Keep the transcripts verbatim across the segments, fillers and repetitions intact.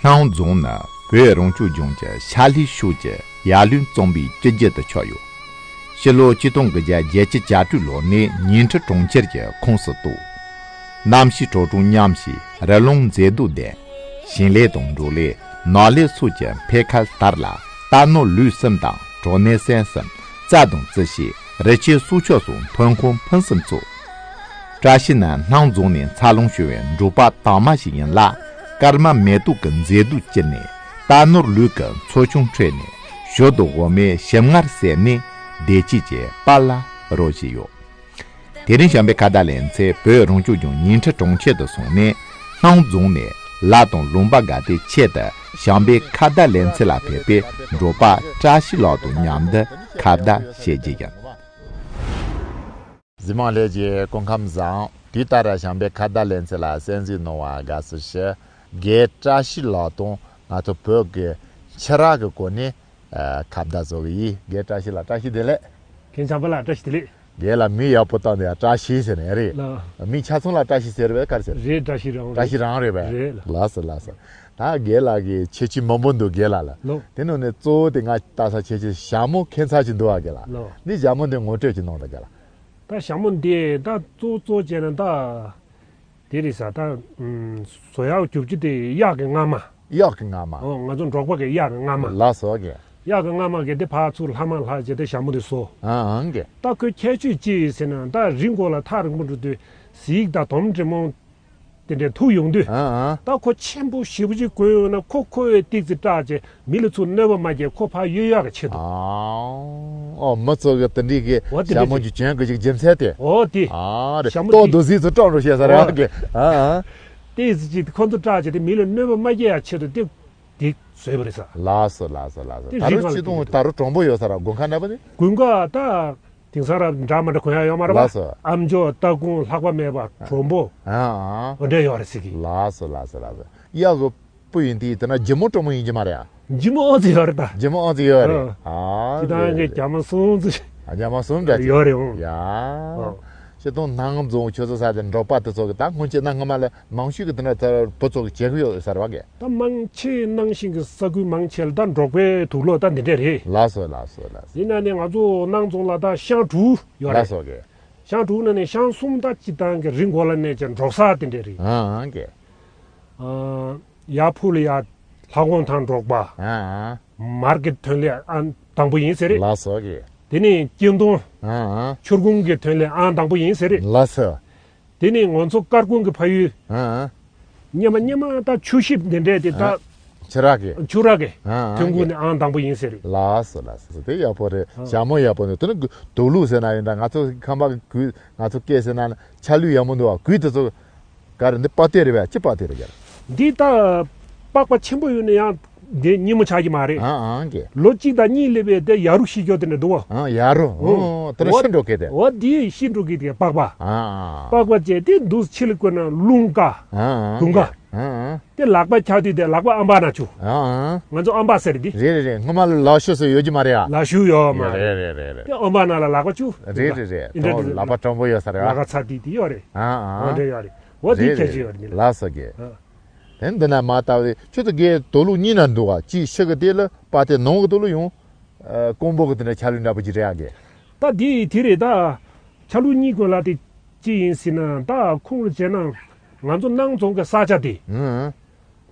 སྣང་རྫོང་ནི་བོད་རང་སྐྱོང་ལྗོངས་ཀྱི་ཤར་ལྷོའི་ཕྱོགས་ཀྱི་ཡར་ཀླུང་གཙང་པོའི་སྤྱི་རྒྱུད་དུ་ཆགས་ཡོད། ཕྱི་ལོ་ཆིག་སྟོང་དགུ་བརྒྱ་བརྒྱད་ཅུ་གྱ་དྲུག་ལོ་ནས་ཉིང་ཁྲི་གྲོང་ཁྱེར་གྱི་ཁོངས་སུ་གཏོགས། གནམ་གཤིས་དྲོ་གྲང་མཉམ་ཞིང་རི་ཀླུང་མཛེས་སྡུག་ལྡན། ཞིང་ལས་དང་འབྲོག་ལས། ནགས་ལས་སོགས་ཀྱི་འཕེལ་ཁ་དར་ལ། རྟ་ནོར་ལུག་གསུམ་དང་གྲོ་ནས་སྲན་གསུམ། རྩྭ་དང་རྩི་ཤིང་། རི་སྐྱེས་སྲོག་ཆགས་སོགས་ཕུན་ཁུངས་ཕུན་སུམ་ཚོགས། བཀྲ་ཤིས་ནི་སྣང་རྫོང་ནས་འཚར་ལོངས་བྱུང་བའི་འབྲོག་པ་དྭངས་མ་ཞིག་ཡིན་ལ། སྐར་མ་མེ་ཏོག་གི་མཛེས་སྡུག་སྐྱིད་ནས། རྟ་ནོར་ལུག་གི་འཚོ་སྐྱོང་འཕྲོད་ནས། ཞོ་དང་འོ་མའི་ཞིམ་མངར་ཟད་ནས། བདེ་སྐྱིད་ཀྱི་དཔལ་ལ་རོལ་བཞིན་ཡོད། དེ་རིང་བྱམས་པའི་ཁ་བརྡ་ལེ་ཚན་བོད་རང་སྐྱོང་ལྗོངས་ཉིང་ཁྲི་གྲོང་ཁྱེར་དུ་སོང་ནས། སྣང་རྫོང་ནས་ལ་དང་ལུང་པ་དགའ་ལྡན་ཆེད་དུ་བྱམས་པའི་ཁ་བརྡ་ལེ་ཚན་ལ་ཕེབས་པའི་འབྲོག་པ་བཀྲ་ཤིས་ལགས་དང་མཉམ་དུ་ཁ་བརྡ་བྱེད་རྒྱུ་ཡིན། གཟིགས་མོ་ལྷན་རྒྱས་སྐུ་ཁམས་བཟང་། དུས་ལྟར་བྱམས་པའི་ཁ་བརྡ་ལེ་ཚན་ལ་གསན་གཟིགས་གནང་བར་དགའ་བསུ་ཞུ། རྒན་བཀྲ་ཤིས་ལགས་དང་ང་ཚོ་བོད་ཀྱི་ཆུ་རགས་ཀྱི་སྐོར་ནས་ཨ་ཁ་བརྡ་བཟོ་གི་ཡིན། རྒན་བཀྲ་ཤིས་ལགས་བཀྲ་ཤིས་བདེ་ལེགས། རྒན་བྱམས་པ་ལགས་བཀྲ་ཤིས་བདེ་ལེགས། རྒན་ལགས་མིང་ཡག་པོ་བཏགས་འདུག་ཡ། བཀྲ་ཤིས་ཟེར་ནས་རེད། ལགས། མིང་ཆ་ཚང་ལ་བཀྲ་ཤིས་ཟེར་བས་ག་རེ་ཟེར། རེད། བཀྲ་ཤིས་རང་རེད། བཀྲ་ཤིས་རང་རེད་པས། རེད་ལགས། ལགས་སོ་ལགས་སོ། ད་རྒན་ལགས་ཀྱི་ཁྱད་ཆོས་མང་པོ་འདུག་རྒན་ལགས་ལ། ལགས། དེ་ནང་ནས་གཙོ་བོ་དེ་ང་ལྟ་ས་ཁྱད་ཆོས་ཞྭ་མོ་ཁྱད་མཚར་ཅིག་འདུག་ཨ་རྒན་ལགས། ལགས། འདི་ཞྭ་མོ་འདི་ངོ་སྤྲོད་ཅིག་གནང་དང་རྒན་ལགས། ད་ཞྭ་མོ་འདི་ད་གཙོ་གཙོ་བྱས་ན་ད། དེ་རེད་ས། ད་ཨུམ་བཟོ་ཡག་རྒྱུ་ཆ་དེ་གཡག་གི་རྔ་མ། གཡག་གི་རྔ་མ། ཨོ་ང་ཚོ་འབྲོག་པ་གི་གཡག་གི་རྔ་མ། ལགས་སོ་རྒན། གཡག་གི་རྔ་མ་གི་དེ་ཕར་ཚུར་ལྷག་མ་ལྷག་བྱས་ཏེ་ཞྭ་མོ་དེ་བཟོ། ཨ་ཨང་གི། ད་ཁོའི་ཁྱད་ཆོས་ཅི་ཡིན་ཟེར་ན། ད་རི་མགོ་ལ་ཐག་རིང་པོ་འགྲོ་དུས་གཟིག་དང་དོམ་འདྲེ་མོ་དེ་འདྲས་ཐུག་ཡོང་དུས། ཨ་ཨ། ད་ཁོ་ཆེན་པོ་ཞེ་པོ་ཅིག་གོན་ཡོང་ན་ཁོ་ཁོ་བས་ཏིག་ཙི་སྐྲག་བྱས། མི་ལ་ཚུར་གནོད་པ་མ་སྐྱེལ། ཁོ་ཕར་གཡོལ་ཡག་གི་ཆེད་དུ། ཨོ། ཨོ་མི་ཚོ་གི་དེ་འདྲའི་གི་འོ་དེ་ཞྭ་འདྲ་མོ་དེ་གི་གྱོན་དགོས་ཀྱི་རྒྱུ་མཚན་དེ། ཨོ་དེ། ཨ་རེད། ཞྭ་མོ་ལྟོ་དེ་རྡོ་ཟིག་ཚོ་སྐྲག་འགྲོ་ཤེས་ས་རེད། ཨོ། ཨ་གི། ཨ་ཨ། དེ་ཟིག་ཅིག་ཁོ་ཚོ་སྐྲག་བྱས་ཏེ་མི་ལ་གནོད་པ་མ་སྐྱེལ་ཡག་ཆེད་དུ་དེ་དེ་བཟོས་པ་རེད་ས། ལགས་སོ་ལགས་སོ་ལགས་སོ། དེ་ད་རུང་རིག་ཅི་དང་ད་རུང་གྲོང་པོ་ཡོད་ས་ར། དགུན་ཁ་འདྲ་པོ་ནི། དགུན་ཁ་ད། དེང་སང་ར་འདྲ་མ་འདྲ་གོན་ཡག་ཡོད་མ་རེད་པ། ལགས་སོ། ཨམ་ཅོག་སྟ་གོན་ལྷག་པ་མེད་པ་གྲོང་པོ། ཨ་ཨ། འོ་འདྲ་ཡོད་རེད་ཟེར་གི། ལགས་སོ་ལགས་སོ་ལགས་སོ། གཡག་གི་སྤུ་ཡིན་དེ་ཡིན་དེ་ན་ལྗིད་མོ་གྲོག་མོ་ཡིན་གྱི་མ་རེད་ཨ། ལྗིད་མོ་ཨང་ཙི་ཡོད་རེད་ད། ལྗིད་མོ་ཨང་ཙི་ཡོད་རེད། ཨ། ཨ་ཅི་ད་རེད་རེད། ངས་རྒྱ་མ་གསུམ་ཙི། ཨ་རྒྱ་མ་གསུམ་འདྲ་ཅིག་ཡོད་རེད་འོང་། ཡ། ཨ། ཤེས་དོན་སྣང་རྫོང་ཁྱོད་ཚོ་ས་དེ་འབྲོག་པ་དེ་ཚོ་གི་ད་སྔོན་ཆད་ན་སྔ་མ་ལ་མང་ཤོས་ཀྱི་དེ་འདྲ་ཚ་བུ་ཚོ་གི་བྱེད་གི་ཡོད་ས་རེད་པ་གི། ད་མང་ཆེ་ནང་བཞིན་གྱི་ས་ཁུལ་མང་ཆེ་ལ་ད་འབྲོག་པའི་དུག་ལོག་ད་འདི་འདྲས་རེད། ལགས་སོ་ལགས་སོ་ལགས་སོ། ཡིན་ན་ནི་ང་ཚོ་སྣང་རྫོང་ལ་ད་ཤང་དྲུག་ཡོད་རེད། ལགས་སོ་གི། ཤང་དྲུག་ནང་ནས་ཤང་གསུམ་ད་སྤྱི་བཏང་གི་རི་མགོ་ལ་གནས་ཀྱི་འབྲོག་ས་དེ་འདྲས་རེད། ཨ་ཨ་གི། ཨ། ཡར་ཕུ་ལ་ཡ་ལྷ་ཀོང་ཐང་འབྲོག་པ། ཨ་ཨ། མར་གྱི་ཐོན་ལས་ཨང་དང་པོ་ཡིན་ཟེར་རེད། ལགས་སོ་གི། དེ་ནས་སྐྱིད་གདོང་། ཨ་ཨ། ཆུར་ཁུང་གི་ཐོན་ལས་ཨང་དང་པོ་ཡིན་ཟེར་རེད། ལགས་སོ། དེ་ནས་ང་ཚོ་དཀར་ཀོང་གི་ཕ་ཡུལ། ཨ་ཨ། སྙེ་མ་སྙེ་མ་ད་ཆུ་ཤིབ་འདི་འདྲས་དེ་ད། ཨ། ཆུ་རགས་ཀྱི། ཆུ་རགས་ཀྱི། ཨ་ཨ། ཐོན་ཁུངས་ནི་ཨང་དང་པོ་ཡིན་ཟེར་རེད། ལགས་སོ་ལགས་སོ། དེ་ཡག་པོ་རེད། ཨ། ཞྭ་མོ་ཡག་པོ་འདུག་དེ་ནི་དུག་ལོག་ཟེར་ན་ཡིན་ད་ང་ཚོ་ཁམས་པ་གི་ང་ཚོ་སྐད་ཟེར་ན་ཆ་ལུགས་ཡག་མོ་འདུག་བ། གོས་དེ་ཚོ་ག་རེ་འདི་པགས་གཏེར་རེད་པས། ཅི་པགས་གཏེར་རེད་ཀྱང་། འདི་ད་པགས་པ་ཆེན་པོ་ཡོད་ན་ཡང་འདི་སྙི་མོ་ཆགས་ཀྱི་མ་རེད། ཨ་ཨང་གི། ལོ་གཅིག་དང་གཉིས་སླེབས་པའི་དེ་ཡ་རུ་ཤི་སྐྱོ་དེ་འདྲ་འདུག་བ། ཨ་ཡ་རུ། ཨོ། ཨོ་དེ་འདྲ་ཤི་འགྲོ་གི་དེ། འོ་འདི་ཤི་འགྲོ་གི་དེ་པགས་པ། ཨ་ཨ། པགས་པ་བཅད་དེ་འདུག་ཕྱི་ལ་བཀོད་ན་རླུང་ཀ། ཨ་ཨ། དུང་ཀ། ཨ་ཨ། དེ་ལག་པ་འཁྱག་དུས་དེ་ལག་པ་ཨམ་པ་ན་བཅུག་ཨ་ཨ། ང་ཚོ་ཨམ་པ་ཟེར་དེ། རེད་རེད་རེད། སྔོན་མ་ལ་ལག་ཤུབས་ཟེར་ཡོད་ཀྱི་མ་རེད་ཨ། ལག་ཤུབས་ཡོད་མ་རེད། རེད་རེད་རེད་རེད། དེ་ཨམ་པ་ན་ལ་ལག་པ་བཅུག་རེད་རེད་རེད། ཨིན་དྲ་དེ་ལག་པ་དྲང་པོ་ཡོད་ས་རེད་ཨ། ལག་པ་ཚ་དེ་དེ་ཡོད་རེད། ཨ་ཨ། འོ་འདྲ་ཡོད་རེད། འོ་དེ་རེད་ཁྱད་ཆོས་ཡོད་རེད། ལགས་སོ་གི། ཨ། དེ་འདི་ན་མ་ལྟ་བའི་ཁྱོད་ཚོ་གའི་དུག་ལོག་གཉིས་ན་འདུག་ཨ། གཅིག་ཕྱི་གི་དེ་ལ་པགས་གཏེར། ནང་གི་དུག་ལོག་ཡང་ཀོང་པོ་གི་དེ་འདྲ་ཆ་ལུགས་འདྲ་པོ་ཅིག་རེད་ཨ་གི། ད་དེ་དེ་རེད་ད། ཆ་ལུགས་གཉིས་དགོས་ལ་དེ་ཅི་ཡིན་ཟེར་ན་ད་ཁུངས་ལ་བྱས་ན་ང་ཚོ་སྣང་རྫོང་གི་ས་ཆ་དེ། ཨང་།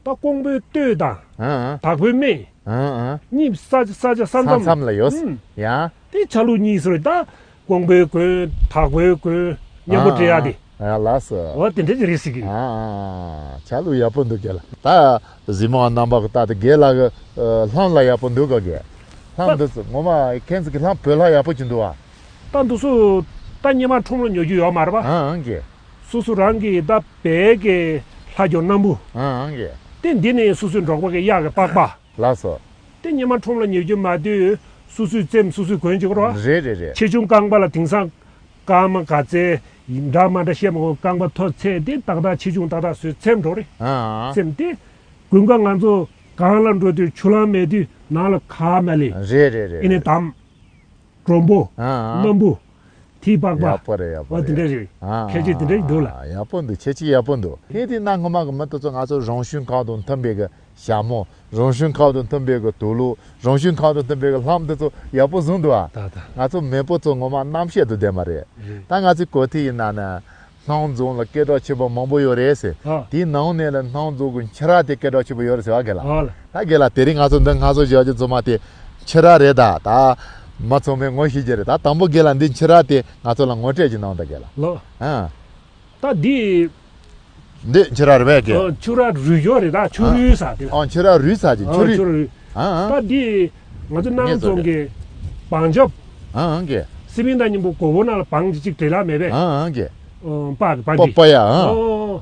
ད་ཀོང་པོའི་སྟོད་དང་། ཨང་ཨང་། དྭགས་པོའི་སྨད། ཨང་ཨང་། གཉིས་ས་ཆ་ས་ཆ་ས་ས་མཚམས། མཚམས་ལ་ཡོད། ཨང་། ཡ། དེ་ཆ་ལུགས་གཉིས་སུ་རེད་ད། ཀོང་པོའི་དགོན། དྭགས་པོའི་དགོན། མཉམ་པོ་ཨང་སྤྲད་ཡ་དེ། ཨང་། ཡ་ལགས་སོ། འོ་དེ་འདྲ་ཅིག་རེད་ཟེར་གི། ཨང་ཨང་ཨང་། ཆ་ལུགས་ཡག་པོ་འདུག་གས་ལ། ད་གཟིགས་མོ་རྣམ་པ་གི་ད་དེ་རྒན་ལགས་ཀྱི་ལྷམ་ལ་ཡག་པོ་འདུག་ག་གས། ལྷམ་འདི་ཚོ་ངོ་མ་ཁྱེད་ཚོ་གི་ལྷམ་བོད་ལྷམ་ཡག་པོ་ཅིག་འདུག་ཨ། ད་འདི་ཚོ་ད་སྔོན་མ་ཁྲོམ་ལ་ཉོ་རྒྱུ་ཡོད་མ་རེད་པ། ཨང་ཨང་གས། སོ་སོ་རང་གི་ད་བལ་གྱི་ལྷ་སྐྱོང་སྣམ་བུ། ཨང་ཨང་གས། དེ་འདི་ནས་སོ་སོའི་འབྲོག་པ་གི་གཡག་གི་པགས་པ། ལགས་སོ། དེ་སྔོན་མ་ཁྲོམ་ལ་ཉོ་རྒྱུ་མ་དུས་སོ་སོའི་རྩེད་མོ་སོ་སོས་གོན་གྱི་རེད་པ། རེད་རེད་རེད། ཆེ་ཆུང་རྐང་པ་ལ་དེང་སང་སྐར་མ་ག་ཚད་འདྲ་མ་འདྲ་བཤད་མ་དགོས། རྐང་པ་མཐོ་ཚད་དེ་ཏག་ཏག་ཆེ་ཆུང་ཏག་ཏག་བཟོས་ཚེམ་འགྲོ་རེད། ཨང་ཨང་། ཚེམ་དེ་དགུན་ཁ་ང་ཚོ་སྒང་ལ་འགྲོ་དུས་ཆུ་ལྷམ་མེད་དུས་ནང་ལ་ག་མ་ལེན། རེད་རེད་རེད། ཨེ་ནས་དམ། སྒྲོམ་བུ། ཨང་ཨང་། སྣམ་བུ། ཐིག་པགས་པ། ཡག་པོ་རེད། ཡག་པོ་འོ་དེ་འདྲ་རེད། རེད། ཨ་ཁྱད་ཆོས་དེ་འདྲ་ཞིག་འདུག་ལ། ཨ་ཡག་པོ་འདུག་ཁྱད་ཆོས་ཡག་པོ་འདུག་ཧེ་དེ་གནའ་སྔ་མ་གི་མི་དེ་ཚོ་ང་ཚོ་རང་བྱུང་ཁམས་དང་མཐུན་པའི་གི་ཞྭ་མོ། རང་བྱུང་ཁམས་དང་མཐུན་པའི་གི་དུག་ལོག་རང་བྱུང་ཁམས་དང་མཐུན་པའི་གི་ལྷམ་དེ་ཚོ་ཡག་པོ་བཟུང་འདུག་ཨ། ད་ད། ང་ཚོ་མེས་པོ་ཚོ་ངོ་མ་རྣམ་ཤེས་དང་ལྡན་པ་རེད། རེད། ད་ང་ཚོའི་གོ་ཐོས་ཡིན་ན་ནི། སྣང་རྫོང་ལ་སྐད་གྲགས་ཆེན་པོ་མང་པོ་ཡོད་རེད་ཟེར། ཨ། དེའི་ནང་ནས་ལ་སྣང་རྫོང་གི་ཁྱི་ར་དེ་སྐད་གྲགས་ཆེན་པོ་ཡོད་རེད་ཟེར་བ་རྒན་ལགས། ཨ་ལ། ད་རྒན་ལགས་དེ་རིང་ང་ཚོ་འདི་ང་ཚོ་བཞག་རྒྱུ་རྫུན་མ་དེ་ཁྱི་ར་རེད་ད། ད་མ་ཚང་མས་ངོ་ཤེས་ཀྱི་རེད། ད་དང་པོ་རྒན་ལགས་འདི་ཁྱི་ར་དེ་ང་ཚོ་ལ་ངོ་སྤྲོད་ཅིག་གནང་དང་རྒན་ལགས། ལོ། ཨ། ད་འདི། འདི་ཁྱི་ར་རེད་པས་རྒན། ཨ། ཁྱི་ར་རུས་ཡོད་རེད། ད་ཁྱི་རུས་ཟེར་དེ། ཨ་ཁྱི་ར་རུས་ཟེར་གྱི། ཨ་ཁྱི་རུས། ཁྱི་ར་རུས། ཨ་ཨ། ད་འདི་ང་ཚོ་སྣང་རྫོང་གི་བང་ཆབ། ཨ་ཨ་རྒན། སི་པན་དང་མཉམ་པོ་སྒོར་མོ་ནང་ལ་བང་གཅིག་སྦྲེལ་ལ་མེད་པས། ཨ་ཨ་རྒན། ཨ་པགས་ཀྱི་པགས་པ་འདི། པགས་པ་ཡ། ཨ་ཨ།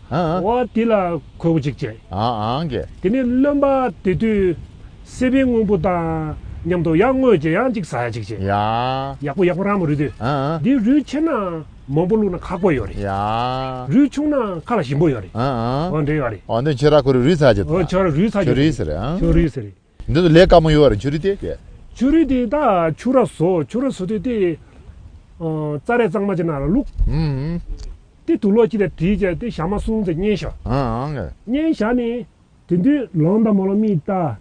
ཨ་ཨ། འོ་འདི་ལ་ཁོལ་པོ་གཅིག་བྱས། ཨ་ཨ་རྒན། དེ་ནས་རློན་པ་དེ་དུས་སི་པན་སྔོན་པོ་དང་མཉམ་དུ་ཡར་བརྔོས་བྱས་ཡང་གཅིག་ཟ་ཡ་གཅིག་བྱས། ཡ། ཡག་པོ་ཡག་པོ་རང་མ་རུལ་དུས། ཨ་ཨ། འདི་རུས་ཆེ་ན་མང་པོ་བླུགས་ན་ཁག་པོ་ཡོད་རེད། ཡ། རུས་ཆུང་ན་ཁ་ལ་ཞིམ་པོ་ཡོད་རེད། ཨ་ཨ། འོ་འདྲ་ཡོད་རེད། འོ་འདི་ཁྱི་ར་ཁོ་རུས་ཟ་རྒྱུ་ཨོ་དང་། ཁྱི་ར་རུས་ཟ་རྒྱུ་ཁྱི་རུས་ཟེར་རེད། ཨ། ཁྱི་རུས་ཟེར་རེད། འདི་ཚོ་ལས་དཀའ་མོ་ཡོད་རེད་ཁྱི་རུས་དེ། ཁྱི་རུས་དེ་ད་ཁྱི་ར་བཟོ། ཁྱི་ར་བཟོ་དུས་དེ། ཨ། རྩྭ་ར་གཙང་མ་ཅིག་ནང་ལ་བླུགས། ཨུམ། དེ་དུག་ལོག་ཅིག་དང་བསྲེས་བྱས་དེ་ཞག་མ་གསུམ་ཙམ་མཉེན་བཞག་ཨ་ཨང་། མཉེན་བཞག་ནས་དེ་དུས་ལོང་དང་མོ་ལོ་མིག་ལྟ།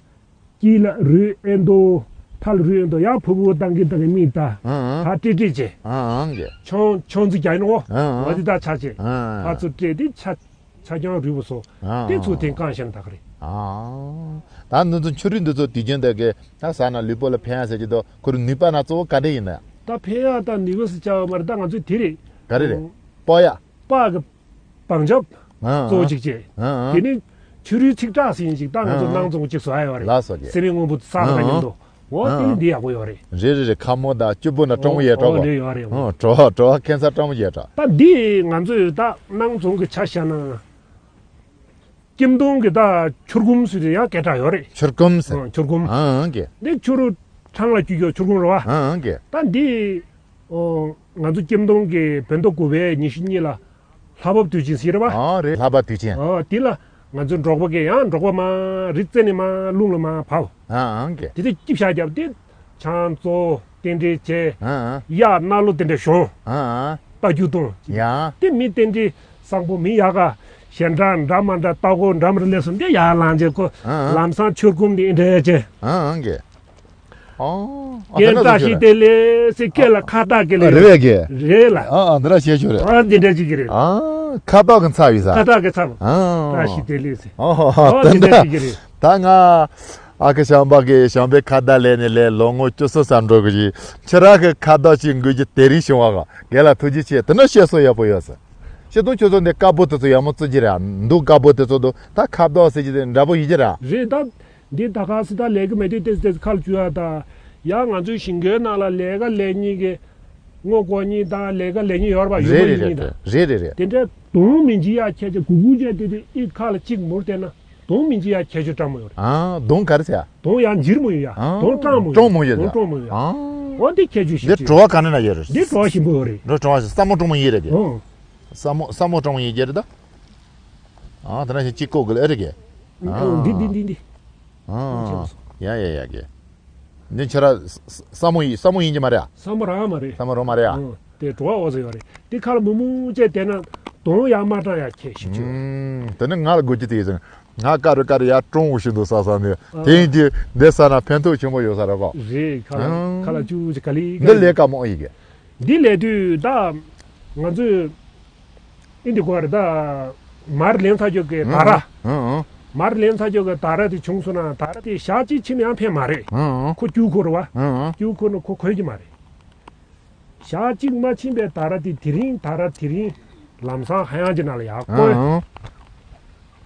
དཀྱིལ་ལ་རུས་ཨེ་འདུག་མཐའ་ལ་རུས་ཨེ་འདུག་ཡར་ཕུ་བུ་བཏང་གི་བཏང་གི་མིག་ལྟ། ཨ་ཨང་། ད་ཀྲིག་ཀྲིག་བྱས། ཨ་ཨང་གི། ཆང་ཆང་རྩི་རྒྱག་ཡིན་ནོ། ཨ་ཨང་། འོ་དེ་ད་ཆ་བྱས། ཨ་ཨང་། ཕར་ཚུར་སྤྲད་དེ་ཆ་ཆ་རྐྱང་རུས་པ་བཟོ། ཨ་ཨང་། དེ་ཚོ་དེང་གང་བཤད་ན་ད་ག་རེད། ཨ་ཨང་། ད་འདི་ཚོ་ཁྱི་རུས་འདི་ཚོ་དུས་རྒྱུན་དེ་གའི་ད་ཟ་ན་ལུས་པོ་ལ་ཕན་ཡ་ཟེར་གྱི་འདུག་ཁོ་རང་ནུས་པ་ན་གཙོ་བོ་ག་འདྲ་ཡིན་ན། ད་ཕན་ཡ་ད་ནུས་པ་ཟེར་བྱ་བ་མ་རེད། ད་ང་ཚོས་དེ་རེད། ག་རེ་རེད། ཨོ། སྤོ་ཡ། པགས་ཀྱི་བང་ཆབ་ཨ་ཨ། གཙོ་བོ་གཅིག་བྱས། ཨ་ཨ། དེ་ནི་ཁྱི་རུས་ཚིག་དྲག་ཟེར་ཡིན་ཅིག་ད་ང་ཚོ་ཨ་ཨ། སྣང་ཚོང་གཅིག་བཟོ་ཡ་ཡོད་རེད། ལགས་སོ་རྒན། སེ་མི་སྔོན་པོ་ས་ཨ་ཁ་ཨ། མཉམ་དུ། འོ་ཨ་དེ་ནི་ཨ། འདི་ཡག་པོ་ཡོད་རེད། རེད་རེད་རེད། ཁ་མོ་དང་སྐྱུར་པོ་ན་སྤྲང་པོ་ཡས་འོ་འགྲོ་གོ་འདི་ཡོད་རེད། ཨོ་གྲོ་བ་གྲོ་བ་ཁེན་ས་སྤྲང་པོ་ཡས་འགྲོ། ད་འདི་ང་ཚོས་ད་སྣང་ཚོང་གི་ཆ་བཞག་ན། སྐྱིམ་དོང་གི་ད་ཆུར་སྐོམ་ཟེར་དེ་ཡང་སྐད་གྲགས་ཡོད་རེད། ཆུར་སྐོམ་ཟེར། ཨ་ཆུར་སྐོམ། ཨང་ཨང་གི། འདི་ཆུ་རུ་འཕྲང་ལ་སྐྱུག་ཡོད་ཆུར་སྐོམ་རེད་བ། ཨང་ཨང་གི། ད་འདི་ཨོ་ང་ཚོ་སྐྱིམ་དོང་གི་བོད་ཟླ་དགུ་པའི་ཉི་ཤུ་གཉིས་ལ་ལྷ་བབས་དུས་ཆེན་ཟེར་རེད་བ། ཨ་རེད། ལྷ་བབས་དུས་ཆེན། ཨོ་དེ་ལ་ང་ཚོ་འབྲོག་པ་གི་ཡང་འབྲོག་པ་མ་རི་རྩེ་ནས་མ་ལུང་ལ་མ་བབས། ཨང་ཨང་གི། དེ་དུས་སྐྱིབ་ཤག་རྒྱབ་སྟེ་ཆང་བཙོ་རྟེན་འབྲེལ་བྱས། ཨང་ཨང་། གཡག་སྣ་ལོ་དེ་འདྲ་ཤོང་། ཨང་ཨང་། རྟ་རྒྱུག་གཏོང་། ཡང་། དེ་མི་རྟེན་འབྲེལ་བཟང་པོ་མི་ཡག་ག་གཞན་དག་འདྲ་མ་འདྲ་ལྟ་སྐོར་འདྲ་མ་འདྲ་སླེབས་སོང་དེ་ཡར་ལངས་རྗེས་ཁོ་ཨང་ཨང་། ལམ་སང་ཆུར་སྐོམ་དེ་འདྲ་བྱས། ཨང་ཨང་གི། ཨང་། ཨ་རྒན་དེ་འདྲ་བཀྲ་ཤིས་བདེ་ལེགས་ཟེར་སྐད་ལ་ཁ་བཏགས་སྐད་ལ་རེད་བས་གི། རེད་ལ། ཨ་ཨ་འདི་འདྲ་བཤད་ཆོག་རེད། ཨ་འདི་འདྲ་ཅིག་གི་རེད། ཨ་ཁ་བཏགས་གི་ཚབ་ཡིན་ས། ཁ་བཏགས་གི་ཚབ། ཨ་བཀྲ་ཤིས་བདེ་ལེགས་ཟེར། ཨ་ཨ་ཨ་འདི་འདྲ་ཅིག་གི་རེད། ད་ང་ཨ་ཁུ་བྱམས་པ་གི་བྱམས་པའི་ཁ་བརྡ་ལས་ནས་ལས་ལོ་ངོ་བཅུ་གསུམ་ཙམ་འགྲོ་གི་ཡིན། ཁྱེད་རང་གི་ཁ་བརྡ་ཅིག་འགུལ་རྒྱུ་དེ་རིང་བྱུང་བ་ག་རྒན་ལགས་ཐུགས་རྗེ་ཆེ། དེ་ན་བཤད་སྲོལ་ཡག་པོ་ཡོད་ཟེར། བཤད་དུས་ཁྱོད་ཚོ་འདི་དཀར་པོ་དེ་ཚོ་ཡག་མོ་བརྩི་གི་རེད། འདུག་དཀར་པོ་དེ་ཚོ་འདུག་ད་ཁ་བརྡ་ཟེར་གྱི་དེ་འདྲ་པོ་ཡིན་གྱི་རེད། རེད་ད། འདི་ད་ག་སི་ད་ལས་ཀྱི་མེད་དུས་ཏེ་ཏེ་ཁ་ལ་བཅུག་ཡ་ད། ཡང་ང་ཚོའི་ཞིང་ཁའི་ནང་ལ་ལས་ཀ་ལས་མཁན་གྱི་དངུལ་དགོས་མཁན་དང་ལས་ཀ་ལས་མཁན་ཡོད་རེད་པ། ཡོད་རེད་མ་ཡོད་རེད་མཁན་དང་། རེད་རེད་རེད། དེ་འདྲའི་གདོང་མི་འཇིགས་ཡ་ཁྱད་ཆོས་གུ་གུ་བྱས་ཏེ་ཏེ་ཨི་ཁ་ལ་གཅིག་མུར་བལྟས་ན་གདོང་མི་འཇིགས་ཡ་ཁྱད་ཆོས་སྤྲང་མོ་ཡོད་རེད། ཨ་གདོང་ག་རེ་ཟེར་ཡ། གདོང་ཡང་འཇིར་མོ་ཡོད་ཡ། ཨ་གདོང་སྤྲང་མོ་ཡོད། སྤྲང་མོ་ཡོད་གདོང་ཡ། སྤྲང་མོ་ཡོད་ཡ། ཨ་འོ་འདི་ཁྱད་ཆོས་ཞིག་འདི་བྲོ་བ་ག་ནས་ན་ཡོད་རེད། འདི་བྲོ་བ་ཞིམ་པོ་ཡོད་རེད། འདི་བྲོ་བ་ཞིམ་སྲ་མོ་སྤྲང་མོ་ཡིན་རེད་གི། ཨོ། སྲ་མོ་སྲ་མོ་སྤྲང་མོ་ཡིན་གྱི་རེད་ད། ཨ་དེ་ན་ཞིག་གཅིག་ལྐོག་གི་ལ་ཨེ་རེད་གི། ཨོ་འདི་འདི་འདི་འདི། ཨ་ཡ་ཡ་ཡ་གི། འདི་ཁྱེད་རང་ས་ས་སྲ་མོ་ཡིན་སྲ་མོ་ཡིན་གྱི་མ་རེད་ཨ། སྲ་མོ་རང་མ་རེད། སྲ་མོ་རང་མ་རེད་ཨ། ཨོ་དེ་བྲོ་བ་འོ་ཟེར་ཡོད་རེད། འདི་ཁ་ལ་མུ་མུ་བྱས་བསྡད་ན་གདོང་ཡང་མ་སྐྲངས་ཡ་ཁྱད་ཞིབ་ཆུ། ཨུམ་དེ་ནི་ང་ལ་དགོས་ཀྱི་དེ་ཡིན་ང་དཀར་རུ་དཀར་རུ་ཡར་ཀྲུང་འུ་ཤི་འདུག་ས་ས་ནས་ཨ་དེ་ཡིན་གྱི་འདི་ས་ན་ཕན་ཐོགས་ཆེན་པོ་ཡོད་ས་རེད་གོ། རེད་ཁ་ལ་ཨང་ཁ་ལ་ཅུ་ཅི་ག་ལི་ག་འདི་ལི་ལས་ཀ་མང་ཡི་གི། འདི་ལས་དུས་ད་ང་ཚོས་ཨིན་དི་གོ་རེ་ད་མར་ལེན་ཚ་ཅོག་གི་ད་ར། ཨང་ཨང་། མར་ལེན་ཚ་ཅོག་གི་ད་ར་དེ་བྱུང་སོང་ན་ད་ར་དེ་ཞག་གཅིག་ཕྱིན་ཡང་ཕན་མ་རེད། ཨང་ཨང་། ཁོ་སྐྱུག་ཁོ་རེད་བ། ཨང་ཨང་། སྐྱུག་ཁོ་ན་ཁོ་འཁོལ་གྱི་མ་རེད། ཞག་གཅིག་མ་ཕྱིན་པའི་ད་ར་དེ་དེ་རིང་ད་ར་དེ་རིང་ལམ་སང་ཧ་ཡང་གྱི་ནང་ལ་ཡར་བསྐོལ། ཨང་ཨང་།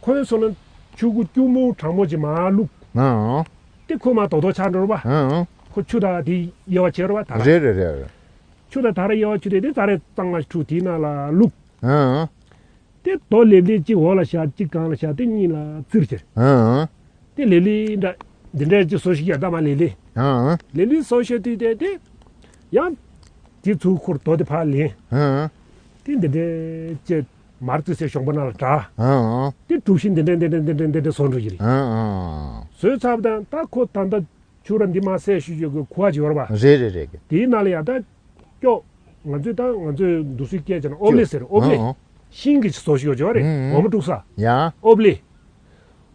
འཁོལ་སོང་ན་ཆུ་ཁོ་སྐྱུག་མོ་གྲང་མོ་ཅིག་མར་བླུགས། ཨང་ཨང་། དེ་ཁོ་མ་དོ་དོ་ཆགས་འགྲོ་རེད་བ། ཨང་ཨང་། ཁོ་ཆུ་དང་དེ་དབྱེ་བ་ཕྱེ་རེད་བ་ད་ར། རེད་རེད་རེད་རེད། ཆུ་དང་ད་ར་དབྱེ་བ་ཆུ་དེ་དེ་ཙ་རེ་གཙང་མ་ཁྲུ་དེའི་ནང་ལ་བླུགས། ཨང་ཨང་། དེ་རྡོ་ལེབ་ལེབ་གཅིག་འོག་ལ་བཞག་གཅིག་སྒང་ལ་བཞག་དེ་གཉིས་ལ་བཙིར་བྱས། ཨང་ཨང་། དེ་ལེབ་ལེབ་འདྲ་འདི་འདྲའི་གཅིག་བཟོ་ཞིག་ཡར་ལྟ་མ་ལེབ་ལེབ། ཨང་ཨང་། ལེབ་ལེབ་བཟོ་བྱས་དུས་དེ་དེ་ཡང་དེ་ཚུར་ཁུར་རྡོ་དེ་ཕར་ལེན། ཨང་ཨང་། དེ་འདི་འདྲའི་གཅིག་མར་བཙིར་སའི་གཞོང་པ་ནང་ལ་དྲ། ཨང་ཨང་། དེ་གྲུ་བཞི་འདི་འདྲ་འདི་འདྲ་འདི་འདྲ་འདི་འདྲ་བཟོ་འགྲོ་གི་རེད། ཨང་ཨང་། བཟོས་ཚར་བ་དང་ད་ཁོ་ད་ལྟ་ཆུ་ར་འདི་མ་བསད་ཤུལ་ཡོད་གི་ཁུ་བ་ཅིག་ཡོད་རེད་པ། རེད་རེད་རེད་གི། དེའི་ནང་ལ་ཡང་ད་སྐྱོགས་ ང་ཚོས་ད་ང་ཚོས་འདུག་སེ་སྐད་བྱས་ན་ཨོབ་ལེ་ཟེར། ཨོབ་ལེ། ཨང་ཨང་། ཤིང་གི་བཟོ་ཞིག་ཡོད་ཅོག་རེད། ཨང་ཨང་། འོ་མ་དཀྲུག་ས། ཡ། ཨོབ་ལེ།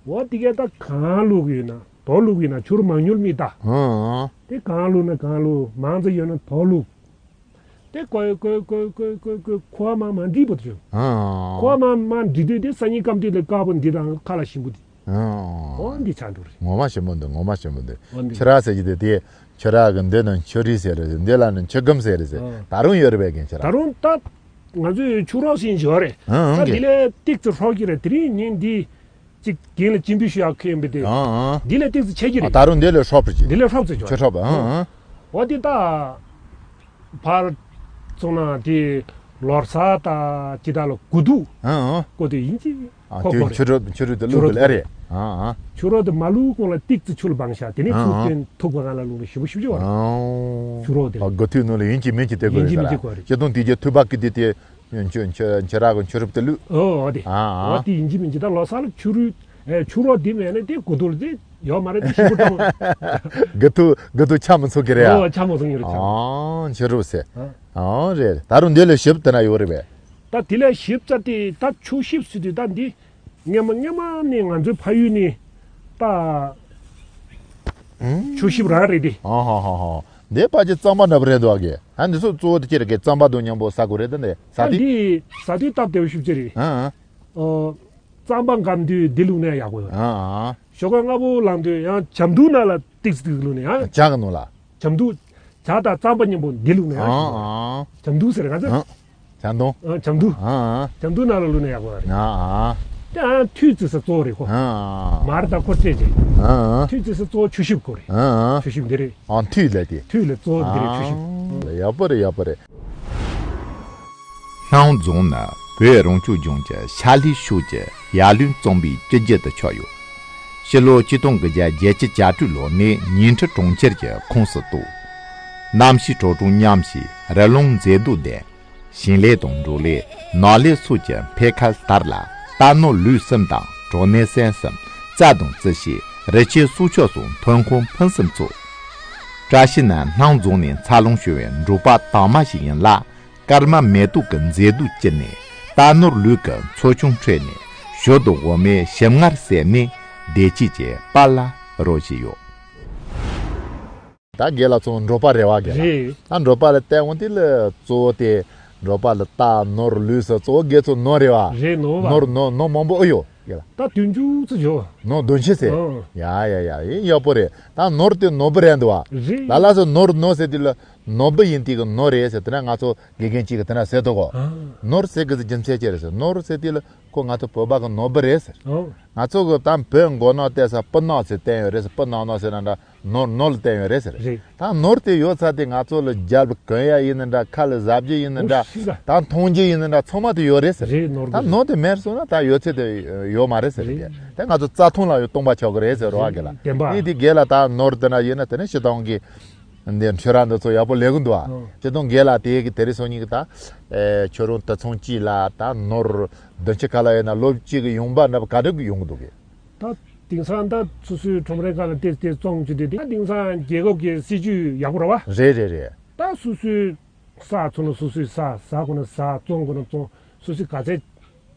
འོ་དེ་གས་ད་གང་བླུགས་ཡོད་ན། དོ་བླུགས་ཡོད་ན་ཆུར་མང་ཉུལ་མི་ད། ཨང་ཨང་། དེ་གང་བླུགས་ན་གང་བླུགས། མང་ཙམ་ཡོད་ན་དོ་བླུགས། དེ་ཀོ་ཀོ་ཀོ་ཀོ་ཀོ་ཀོ་ཁུ་བ་མང་མང་འདྲིས་པོ་དེ་བྱུང་། ཨང་། ཁུ་བ་མང་མང་འདྲིས་དུས་དེ་སང་ཉིན་སྐམ་དུས་ལ་དཀར་པོ་འདི་དང་ཁ་ལག་ཞིམ་པོ་འདི། ཨང་། འོ་འདི་ཆགས་འགྲོ་རེད། ངོ་མ་ཞིམ་པོ་འདུག་ངོ་མ་ཞིམ་པོ་འདུག་འོ་འདི། ཁྱི་ར་ཟེར་གྱི་དེ་དེ། ཁྱི་ར་གི་འདི་ནི་ཁྱི་རིལ་ཟེར་རེད། འདི་ལ་ནི་ཁྱི་སྒམ་ཟེར་རེད་ཟེར། ཨང་། ད་རུང་ཡོད་རེད་པས་རྒན་ཁྱི་ར། ད་རུང་ད་ང་ཚོས་ཆུ་རོགས་ཟེར་བཞིན་ཡོད་རེད། ཨང་ཨང་། ད་འདི་ལས་ཏིག་ཙི་ཧྲོག་གི་རེད། དེ་རིང་ཉིན་འདི་གཅིག་རྒན་ལ་སྤྱན་འབུལ་ཞུ་ཡག་ཁེལ་ཡིན་པས་དེ། ཨང་ཨང་། འདི་ལས་ཏིག་ཙི་ཆེ་གི་རེད། ཨ་ད་རུང་འདི་ལས་ཧྲོབ་རེད་ཅེ། འདི་ལས་ཧྲོབ་ཙི་ཆོག་ཆོ་ཧྲོབ། ཨང་ཨང་། འོ་དེ་ད་ཕར་སོང་ན་དེ་ལོ་གསར་དང་ཅི་ད་ལ་དགུ་ཐུག་ཨང་ཨང་། ཀོ་དེ་ཡིན་གཅིག་ཨ་ཁོ་ཁོ་རེད། ཆུ་རོ་ཆུ་རོ་དེ་ཆུ་རོ་བླུགས་དེ་ལ་རེད། ཨང་ཨང་། ཆུ་རོ་དེ་མ་བླུགས་གོང་ལ་ཏིག་ཙི་ཆུ་ལ་སྦང་ཤག་དེ་ནས་ཨང་ཨང་། ཆུ་བཏོན་ཐུག་པ་གང་ལ་བླུགས་ན་ཞིམ་པོ་ཞིམ་པོ་ཅིག་བ་རེད། ཨང་། ཆུ་རོ་དེ་ཨ་ལ་དགུ་ཐུག་ནང་ལ་ཡིན་གཅིག་མིན་གཅིག་དེ་དགོས་ཡིན་ས་རེད། ཆུ་དང་དེ་རྗེས་ཐུག་པ་ཀི་དེ་དེ། ཁྱོད་ཁྱོད་ཁྱོད་ར་གི་ཆུ་རུབ་དེ་བླུགས། ཨོ་ཨོ་དེ། ཨ་ཨ། འོ་དེ་ཡིན་གཅིག་མིན་གཅིག་ད་ལོ་གསར་ལ་ཆུ་རུལ། ཨེ་ཆུ་རོ་དེ་མེད་ན་དེ་དགུ་ཐུག་དེ་ཡོད་མ་རེད། དེ་ཞིམ་པོ་གཏོང་། དགུ་ཐུག་དགུ་ཐུག་ཆ་མི་ཚུགས་ཀྱི་རེད་ཨ། ཨོ་ཆ་མ་ཚུགས་ཀྱི་རེད་ཆ། ཨ་ཆུ་རུབ་ཟེར། ཨ། ཨ་རེད། ད་རུང་འདི་ལས་ཞིབ་དེ་ན་ཡོད་རེད་པས། ད་དེ་ལས་ཞིབ་ཙ་དེ་ད་ཆུ་ཞིབ་ཟེར་དུས་ད་འདི་སྔན་མ་སྔན་མ་ནས་ང་ཚོའི་ཕ་ཡུལ་ནས་ད་ཨང་། ཆུ་ཞིབ་རང་རེད་དེ། ཨ་ཧ་ཧ་ཧ། འདི་ཕལ་ཆེར་གཙང་པ་འདྲ་པོ་རེད་འདུག་ཨ་གི། ཨ་འདི་ཚོ་གཙོ་བོ་དེ་ཁྱེད་ར་གི་གཙང་པ་དང་མཉམ་པོ་ཟ་དགོས་རེད་ད་འདི་ཟ་ད་དུས། འདི་ཟ་དུས་སྟབས་བདེ་བོ་ཞིབ་ཅིག་རེད། ཨ་ཨ། ཨོ། གཙང་པ་འགམ་དུས་འདི་བླུགས་ན་ཡག་པོ་ཡོད། ཨ་ཨ། ཞོགས་ཀ་སྔ་པོ་ལངས་དུས་ཡང་བྱམས་དུག་ནང་ལ་ཏིག་ཙི་ཏིག་ཙི་བླུགས་ན་ཡང་། ཇ་གི་ནང་ལ། བྱམས་དུག་ཇ་དང་རྩམ་པ་མཉམ་པོ་འདི་བླུགས་ན་ཡང་ཞིག་ཨ་ཨ། བྱམས་དུག་ཟེར་ག་ཚོད། ཨ། བྱམས་དུག་ཨ་བྱམས་དུག་ཨ་ཨ། བྱམས་དུག་ནང་ལ་བླུགས་ན་ཡག་པོ་རེད། ཨ་ཨ། དེ་ཨ་ཐུད་ཙི་ས་གཙོ་བོ་རེད་ཁོ། ཨ་ཨ། མར་དང་ཁོ་སྤྲད་རྗེས། ཨ་ཨ། ཐུད་ཙི་ས་གཙོ་བོ་ཆུ་ཞིབ་ཁོ་རེད། ཨ་ཨ། ཆུ་ཞིབ་འདི་རེད། ཨ་ཐུད་ལ་དེ། ཐུད་ལ་གཙོ་བོ་འདི་རེད་ཆུ་ཞིབ། ཨ་ཡག་པོ་རེད་ཡག་པོ་རེད། སྣང་རྫོང་ནི་བོད་རང་སྐྱོང་ལྗོངས་ཀྱི་ཤར་ལྷོའི་ཕྱོགས་ཀྱི་ཡར་ལུང་གཙང་པོའི་སྤྱི་རྒྱུད་དུ་ཆགས་ཡོད། ཕྱི་ལོ་ཆིག་སྟོང་དགུ་བརྒྱ་བརྒྱད་ཅུ་གྱ་དྲུག་ལོ་ནས་ཉིང་ཁྲི་གྲོང་ཁྱེར་གྱི་ཁོངས་སུ་གཏོགས། གནམ་གཤིས་དྲོ་གྲང་མཉམ་ཞིང་རི་ཀླུང་མཛེས་སྡུག་ལྡན། ཞིང་ལས་དང་འབྲོག་ལས། ནགས་ལས་སོགས་ཀྱི་འཕེལ་ཁ་དར་ལ། རྟ་ནོར་ལུག་གསུམ་དང་གྲོ་ནས་སྲན་གསུམ། རྩྭ་དང་རྩི་ཤིང་། རི་སྐྱེས་སྲོག་ཆགས་སོགས་ཐོན་ཁུངས་ཕུན་སུམ་ཚོགས། བཀྲ་ཤིས་ནི་སྣང་རྫོང་ནས་འཚར་ལོངས་བྱུང་བའི་འབྲོག་པ་དར་མ་ཞིག་ཡིན་ལ། སྐར་མ་མེ་ཏོག་གི་མཛེས་སྡུག་བསྐྱིལ་ནས། རྟ་ནོར་ལུག་གི་འཚོ་སྐྱོང་ཁྲོད་ནས། ཞོ་དང་འོ་མའི་ཞིམ་མངར་ཟད་ནས། བདེ་སྐྱིད་ཀྱི་དཔལ་ལ་རོལ་བཞིན་ཡོད། ད་རྒན་ལགས་ཚོ་འབྲོག་པ་རེད་བ་རྒན་ལགས། རེད། ད་འབྲོག་པ་ལ་བལྟས་འོང་དུས་ལ་གཙོ་བོ་དེ་འབྲོག་པ་ལ་རྟ་ནོར་ལུག་སོགས་གཙོ་བོ་རྒན་ཚོ་ནོར་རེད་བ། རེད་ནོར་བ། ནོར་ནོར་ནོར་མང་པོ་ཨེ་ཡོད་རྒན་ལགས། ད་བདུན་ཅུ་ཙམ་ཡོད། ནོར་བདུན་ཅུ་ཟེར། ཨང་། ཡ་ཡ་ཡ་ཡིན་ཡག་པོ་རེད། ད་ནོར་དེ་ནོར་བུ་རེད་འདུག་བ། རེད། ལ་ལ་སོ་ནོར་ནོར་ཟེར་དུས་ལ་ནོར་བུ་ཡིན་དུས་ཀྱི་ནོར་རེད་ཟེར། དེ་ན་ང་ཚོ་དགེ་རྒན་གཅིག་གིས་དེ་ན་ཟེར་འདུག་གོ། ཨང་། ནོར་ཟེར་གི་ཟེར་རྒྱུ་མཚན་ཅི་རེད་ཟེར། ནོར་ཟེར་དུས་ལ་ཁོ་ང་ཚོ་བོད་པ་གི་ནོར་བུ་རེད་ཟེར། ཨང་། ང་ཚོ་གི་ད་བོད་མགོ་ནག་བལྟས་ས་སྤུ་ནག་ཟེར་བསྟན་ཡོད་རེད་ཟེར། སྤུ་ནག་ནག་ཟེར་ན་འདྲ། ནོར་ནོར་ལ་བསྟན་ཡོད་རེད་ཟེར། རེད། ད་ནོར་དེ་ཡོད་ཚ་དེ་ང་ཚོ་ལ་རྒྱབ་ལ་གོན་ཡ་ཡིན་ན་འདྲ། ཁ་ལ་གཟབ་རྒྱུ་ཡིན་ན་འདྲ། ཨོ་ཤི་ད། ད་མཐོང་རྒྱུ་ཡིན་ན་འདྲ། ཚང་མ་དེ་ཡོད་རེད་ཟེར། རེད་ནོར་ད་གི་ནོར་དེ་མེད་སོང་ན་ད་ཡོད་ཚད་དེ་ཡོད་མ་རེད་ཟེར། རེད། དེ་ང་ཚོ་རྩ་ཐང་ལ་ཡོད་སྟོང་པ་ཆགས་གི་རེད་ཟེར་རོ་ཨ་གི་ལ། བདེན་པ། ཨེ་དེ་གས་ལ་ད་ནོར་དེ་འདྲ་ཡིན་ན་དེ་ནས་སྤྱི་བཏང་གི་འདི་ཁྱོད་རང་འདི་ཚོ་ཡག་པོ་ལས་གི་འདུག་ཨ། ཨོ། སྤྱི་བཏང་གས་ལ་དེ་གི་དེ་རིང་སང་ཉིན་གི་ད་ཨེ་ཁྱོད་རང་དེ་ཚང་གཅིག་ལ་ད་ནོར་བདུན་ཅུ་ག་ལ་ཡོད་ན་ལོ་གཅིག་གི་ཡོང་འབབ་འདྲ་པོ་ག་འདྲ་གི་ཡོང་གི་འདུག་གི། ད་དེང་སང་ད་སོ་སོའི་ཁྲོམ་རའི་སྒང་ལ་ཏེ་ཏེ་བཙོང་རྒྱུ་དེ་དེ་དེང་སང་རྒྱལ་ཁབ་ཀྱི་སྲིད་ཇུས་ཡག་པོ་རེད་བ། རེད་རེད་རེད། ད་སོ་སོའི་ས་ཚོ་ན་སོ་སོའི་ས། ཟ་དགོས་ན་ཟ། བཙོང་དགོས་ན་བཙོང་། སོ་སོའི་ག་ཚད་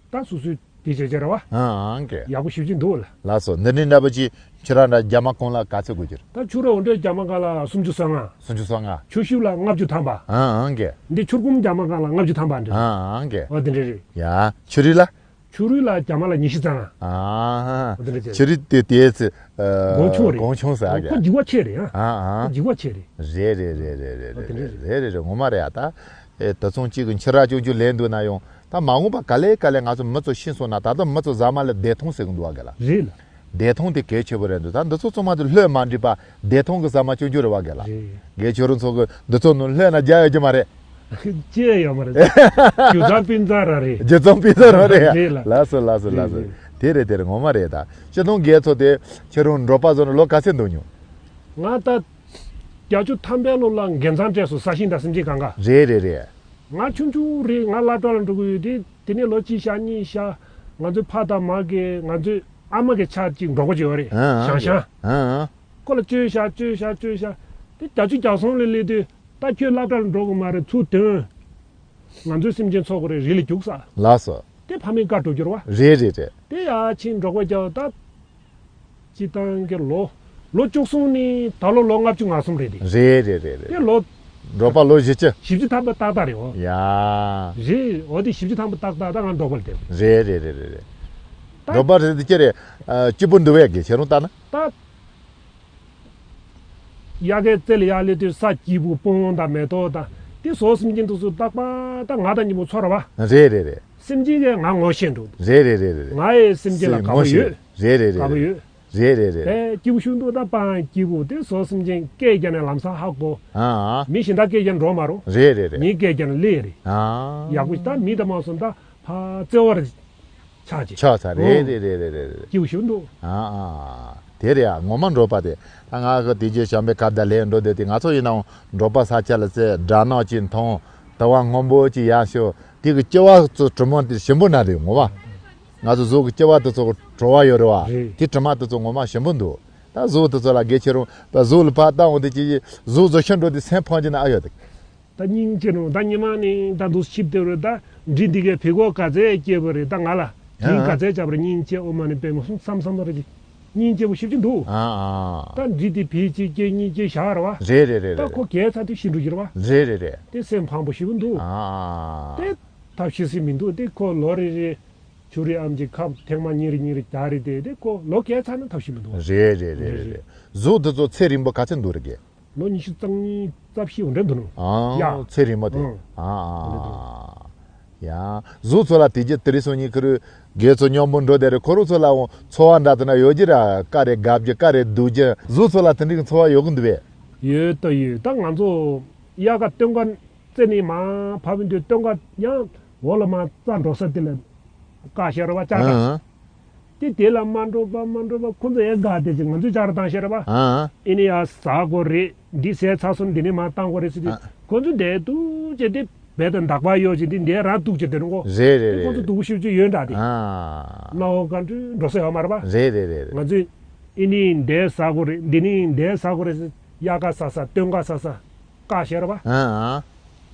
ད་སོ་སོའི་དེ་བྱས་བྱས་རེད་བ། ཨང་ཨང་གེ། ཡག་པོ་ཞེ་པོ་ཅིག་འདུག་ལ། ལགས་སོ། འདི་འདྲའི་འདྲ་པོ་ཅིག་ཁྱོད་རང་འདྲ་རྒྱ་མ་གང་ལ་ག་ཚད་དགོས་ཀྱི་རེད། ད་ཆུ་ར་འོ་འདྲའི་རྒྱ་མ་གང་ལ་སུམ་ཅུ་སོ་ལྔ། སུམ་ཅུ་སོ་ལྔ། ཆུ་ཤུགས་ལ་ལྔ་བཅུ་ཐམ་པ། ཨང་ཨང་གེ། འདི་ཆུར་ཀུམ་རྒྱ་མ་གང་ལ་ལྔ་བཅུ་ཐམ་པ་འདྲ། ཨང་ཨང་གེ། འོ་དེ་འདྲ་རེད། ཡ། ཆུ་རུལ་ལ། ཆུ་རུལ་ལ་རྒྱ་མ་ལ་ཉི་ཤུ་རྩ་ལྔ། ཨ་ཧ། འོ་དེ་འདྲ་རེད། ཆུ་རུལ་དེ་དེའི་ཚེ། ཨ། གོང་ཆུང་རེད། གོང་ཆུང་ཟེར་ཨ་གེ། ཁོ་འཇིགས་པ་ཆེ་རེད་ཨ། ཨ་ཨ། ཁོ་འཇིགས་པ་ཆེ་རེད། རེད་རེད་རེད་རེད། འོ་དེ་འདྲ་རེད། རེད་རེད་རེད། ངོ་མ་རེད་ཨ། ད་ཨེ་ད་ཚོང་གཅིག་གི་ཁྱི་ར་ཅུང་ཅུང་ལེན་འདུག་ན་ཡང་ད་མ་འོངས་པ་ག་ལེ་ག་ལེ་ང་ཚོ་མི་ཚོ་ཤི་སོང་ན་ད་ལྟ་མི་ཚོ་ཟ་མ་ལ་བདེ་ཐང་ཟེར་གི་འདུག་ཨ་གེ་ལ། རེད་ལ། བདེ་ཐང་དེ་གལ་ཆེ་པོ་རེད་འདུག་ད་འདི་ཚོ་ཚང་མ་དེ་ལྷོད་མ་འགྲིག་པ་བདེ་ཐང་གི་ཟ་མ་ཅུང་ཅུང་རེད་བ་གེ་ལ། རེད། རྒན་ཁྱོད་རང་ཚོ་གི་འདི་ཚོ་ནང་ལྷོད་ན་རྒྱ་ཡོད་ཀྱི་མ་རེད། ཅི་ཡང་ཡོད་མ་རེད། རྒྱུ་ཚང་སྤུན་ཚང་ར་རེད། རྒྱུ་ཚང་སྤུན་ཚང་ར་རེད། རེད་ལ། ལགས་སོ་ལགས་སོ་ལགས་སོ། རེད་རེད། དེ་རེད་དེ་རེད། ངོ་མ་རེད་ད། སྤྱི་བཏང་རྒན་ཚོ་དེ་ཁྱོད་རང་འབྲོག་པ་ཚོ་ནང་ལོ་ག་ཚོད་འདུག་མྱོང་། ང་ད་བརྒྱད་ཅུ་ཐམ་པའི་ལོ་ལ་འགན་གཙང་སྤྲད་སོང་། ས་ཞིང་དང་སེམས་ཅན་གང་ག། རེད་རེད་རེད། ང་ཆུང་ཆུང་རེད། ང་སློབ་གྲྭ་ལ་འགྲོ་གི་ཡོད་དེ། དེ་ནས་ལོ་གཅིག་ཤར་གཉིས་ཤར། ང་ཚོའི་ཕ་དང་མ་གི་ང་ཚོའི་ཨ་མ་གི་ཆ་གཅིག་འགྲོ་གི་ཡོད་རེད། ཨ་ཨ། ཞང་ཞང་། ཨ་ཨ། ཁོ་ལ་བཅོལ་བཞག་བཅོལ་བཞག་བཅོལ་བཞག་དེ་བརྒྱད་ཅུ་གྱ་གསུམ་ལ་སླེབས་དུས་ད་ཁྱོད་སློབ་གྲྭ་ལ་འགྲོ་གི་མ་རེད། ཚུར་ཐོན། ང་ཚོའི་སེམས་ཅན་ཚོགས་པ་རེ་རི་ལ་རྒྱུགས་ས། ལགས་སོ། དེ་ཕ་མའི་བཀའ་སྒྲུབ་རྒྱུ་རེད་བ། རེད་རེད་རེད། དེ་ཡར་ཕྱིན་འབྲོག་པ་རྒྱག་ད། སྤྱི་བཏང་གི་ལོ། ལོ་བཅུ་གསུམ་ནས་ད་ལོ་ལོ་ལྔ་བཅུ་ང་གསུམ་རེད་དེ། རེད་རེད་རེད་རེད། དེ་ལོ། འབྲོག་པ་ལོ་བཞི་བཅུ། བཞི་བཅུ་ཐམ་པ་ཏག་ཏག་རེད་འོ། ཡ། རེད་འོ་དེ་བཞི་བཅུ་ཐམ་པ་ཏག་ཏག་ད་ང་འབྲོག་པ་རེད་དེ། རེད་རེད་རེད་རེད་རེད། ད། འབྲོག་པ་རེད་དེ་ཅི་རེད། ཨ། སྐྱིད་པོ་འདུག་བས་གི་ཁྱེད་རང་ལྟ་ན། ད། དབྱར་ཁའི་རྩེ་ལ་ཡར་སླེབས་དུས་ས་སྐྱིད་པོ་སྤང་ལྗོངས་དང་མེ་ཏོག་དང་དེ་ཟོག་སེམས་ཅན་དེ་ཚོ་རྟག་པར་ད་ང་དང་གཉིས་པོ་ཚོར་བ། རེད་རེད་རེད། སེམས་ཅན་གྱིས་ང་ངོ་ཤེས་འགྲོ་འདུག་རེད་རེད་རེད་རེད། ང་ཡི་སེམས་ཅན་ལ་དགའ་པོ་ཡོད། རེད་རེད་རེད། དགའ་པོ་ཡོད། རེད་རེད་རེད། དེ་སྐྱིད་པོ་ཞིག་འདུག་ད་སྤང་སྐྱིད་པོ་དེ་ཟོག་སེམས་ཅན་སྐད་རྒྱག་ནས་ལམ་སང་ཧ་གོ། ཨ་ཨ། མི་གཞན་དག་སྐད་རྒྱག་འགྲོ་མ་རུང་། རེད་རེད་རེད། ངའི་སྐད་རྒྱག་ནས་སླེབས་རེད། ཨ། ཡག་པོ་ཞིག་ད་མི་དང་མ་སོང་ད་ཕ་བརྩེ་བ་རེད། ཆགས་ཀྱི། ཆགས་ཚར་རེད་རེད་རེད་རེད་རེད། སྐྱིད་པོ་ཞིག་འདུག་ཨ་ཨ། དེ་རེད་ཨ། ངོ་མ་འབྲོག་པ་དེ། ད་ང་གི་དེ་རྗེས་བྱམས་པའི་ཁ་བརྡ་ལས་འགྲོ་བསྡད་དེ་ང་ཚོ་ཡིན་ནའང་འབྲོག་པ་ས་ཆ་ལ་ཚེ་སྦྲ་ནག་ཅིག་མཐོང་། དུ་བ་སྔོན་པོ་ཅིག་ཡར་ཤོག་དེ་གི་ལྕི་བ་ཚོ་དྲི་མ་དེ་ཞིམ་པོ་ན་རེད་ངོ་མ། ང་ཚོ་གཟུགས་ཀྱི་ལྕི་བ་དེ་ཚོ་བྲོ་བ་ཡོད་རེད་བ། རེད། དེ་དྲི་མ་དེ་ཚོ་ངོ་མ་ཞིམ་པོ་འདུག་ད་གཟུགས་དེ་ཚོ་ལ་གལ་ཆེ་རུང་ད་གཟུགས་ལ་ཕར་བཏང་འོང་དེ་ཅི་གཟུགས་བཟོ་ཤ་འགྲོ་དེ་སེམས་ཕམ་གྱི་ན་ཨ་ཡོད་དེ། ད་སྙིང་རྗེ་ནོ་ད་ཉི་མ་ནི་ད་འདུག་ཆིབས་དེ་རུ་ད་འབྲི་འདི་གའི་བི་གོ་ག་ཚད་སྐྱེས་པ་རེད་ད་ང་ལ་དྲིན་ག་ཚད་བྱ་བར་སྙིང་རྗེ་ཨོ་མ་ནི་པད་མ་གསུམ་བསམ་བསམ་རེད་ཅི་སྙིང་རྗེ་པོ་ཞིབ་ཅིག་འདུག་ཨ་ཨ། ད་འབྲི་འདི་བི་གཅིག་སྐྱེས་གཉིས་སྐྱེས་བཞག་ར་བ། རེད་རེད་རེད་ད་རེད། ཁོ་གས་ཚ་དུས་ཤི་འགྲོ་གི་ར་བ། རེད་རེད་རེད། དེ་སེམས་ཕངས་པོ་ཞིབ་འདུག་ཨ་ཨ། དེ་ཐབས་ཤེས་སྲིད་མི་འདུག་དེ་ཁོ་ལོ་རེ་རེ་ཆུ་རེ་ཨམ་གྱི་ཁབ་ཐེངས་མ་གཉིས་རེ་གཉིས་རེ་རྒྱག་རེད་དེ་དེ་ཁོ་ལོ་གས་ཚ་ན་ཐབས་ཤེས་མི་འདུག་རེད་རེད་རེད་རེད་རེད། གཟུགས་འདི་ཚོ་ཚེ་རིང་པོ་ག་ཚད་འདུག་རེད་གས། ལོ་ཉི་ཤུ་རྩ་གཉིས་རྩ་བཞི་འོ་འདྲ་འདུག་ནོ། ཨང་། ཡ། ཚེ་རིང་མོ་དེ། ཨང་། ཨ་ཨ་ཨ། ཡ། གཟུགས་ཚོ་ལ་དེ་རྗེས་དེ་རིང་སང་ཉིན་ཁུ་རུ་རྒས་ཚོ་སྙོམས་པོ་འགྲོ་བསྡད་རེད་ཁོ་རུ་ཚོ་ལའང་འཚོ་བ་འདྲ་དེ་ན་ཡོད་ཀྱི་ར་ཀ་རེ་དགའ་རྒྱུ་ཀ་རེ་སྡུག་རྒྱུ་གཟུགས་ཚོ་ལ་དེ་འདྲའི་འཚོ་བ་ཡོད་གི་འདུག་བས། ཡོད་ད་ཡོད་ད་ང་ཚོ་དབྱར་ཁ་སྟོན་ཁ་རྩེ་ནས་མར་ཕབ་ཡིན་དུས་སྟོན་ཁ་ཡང་འོག་ལ་མར་རྩྭ་འགྲོ་ས་དེ་ལ་ཀ་ཤ་ར་བ་ལྕགས་ཀ། ཨང་། དེ་དེ་ལ་མ་འགྲོ་པ་མ་འགྲོ་པ་ཁོ་ཚོ་ཨེ་དགའ་དེ་ཅིག་ང་ཚོས་ཅར་བཏང་ཤེས་རེད་པ། ཨ་ཨ། ཨེ་ནི་ཡ་ཟ་དགོས་རེད་འདི་ཟས་ཚར་སོང་འདི་ནས་མ་བཏང་དགོས་རེད་ཟེར་དུས་ཨ། ཁོ་ཚོ་འདས་འདུག་ཅེས་དེ་བས་དང་འདག་པ་ཡོད་ཅེས་དེ་འདས་ར་འདུག་ཅེས་དེ་རུང་གོ། རེད་རེད་དེ་ཁོ་ཚོ་རེད། སྡུག་ཤུགས་ཅིག་ཡོད་འདྲ་དེ། ཨ། ལ་འོ་ག་འདྲ་འགྲོ་ས་ཡོད་མ་རེད་པ། རེད་རེད་རེད་རེད། ང་ཚོས་ཨེ་ནི་འདས་ཟ་དགོས་རེད་འདི་ནས་འདས་ཟ་དགོས་རེད་ཟེར་དབྱར་ཁ་ཟ་ས་སྟོན་ཁ་ཟ་ས། བཀག་ཤེས་རེད་པ། ཨ་ཨ།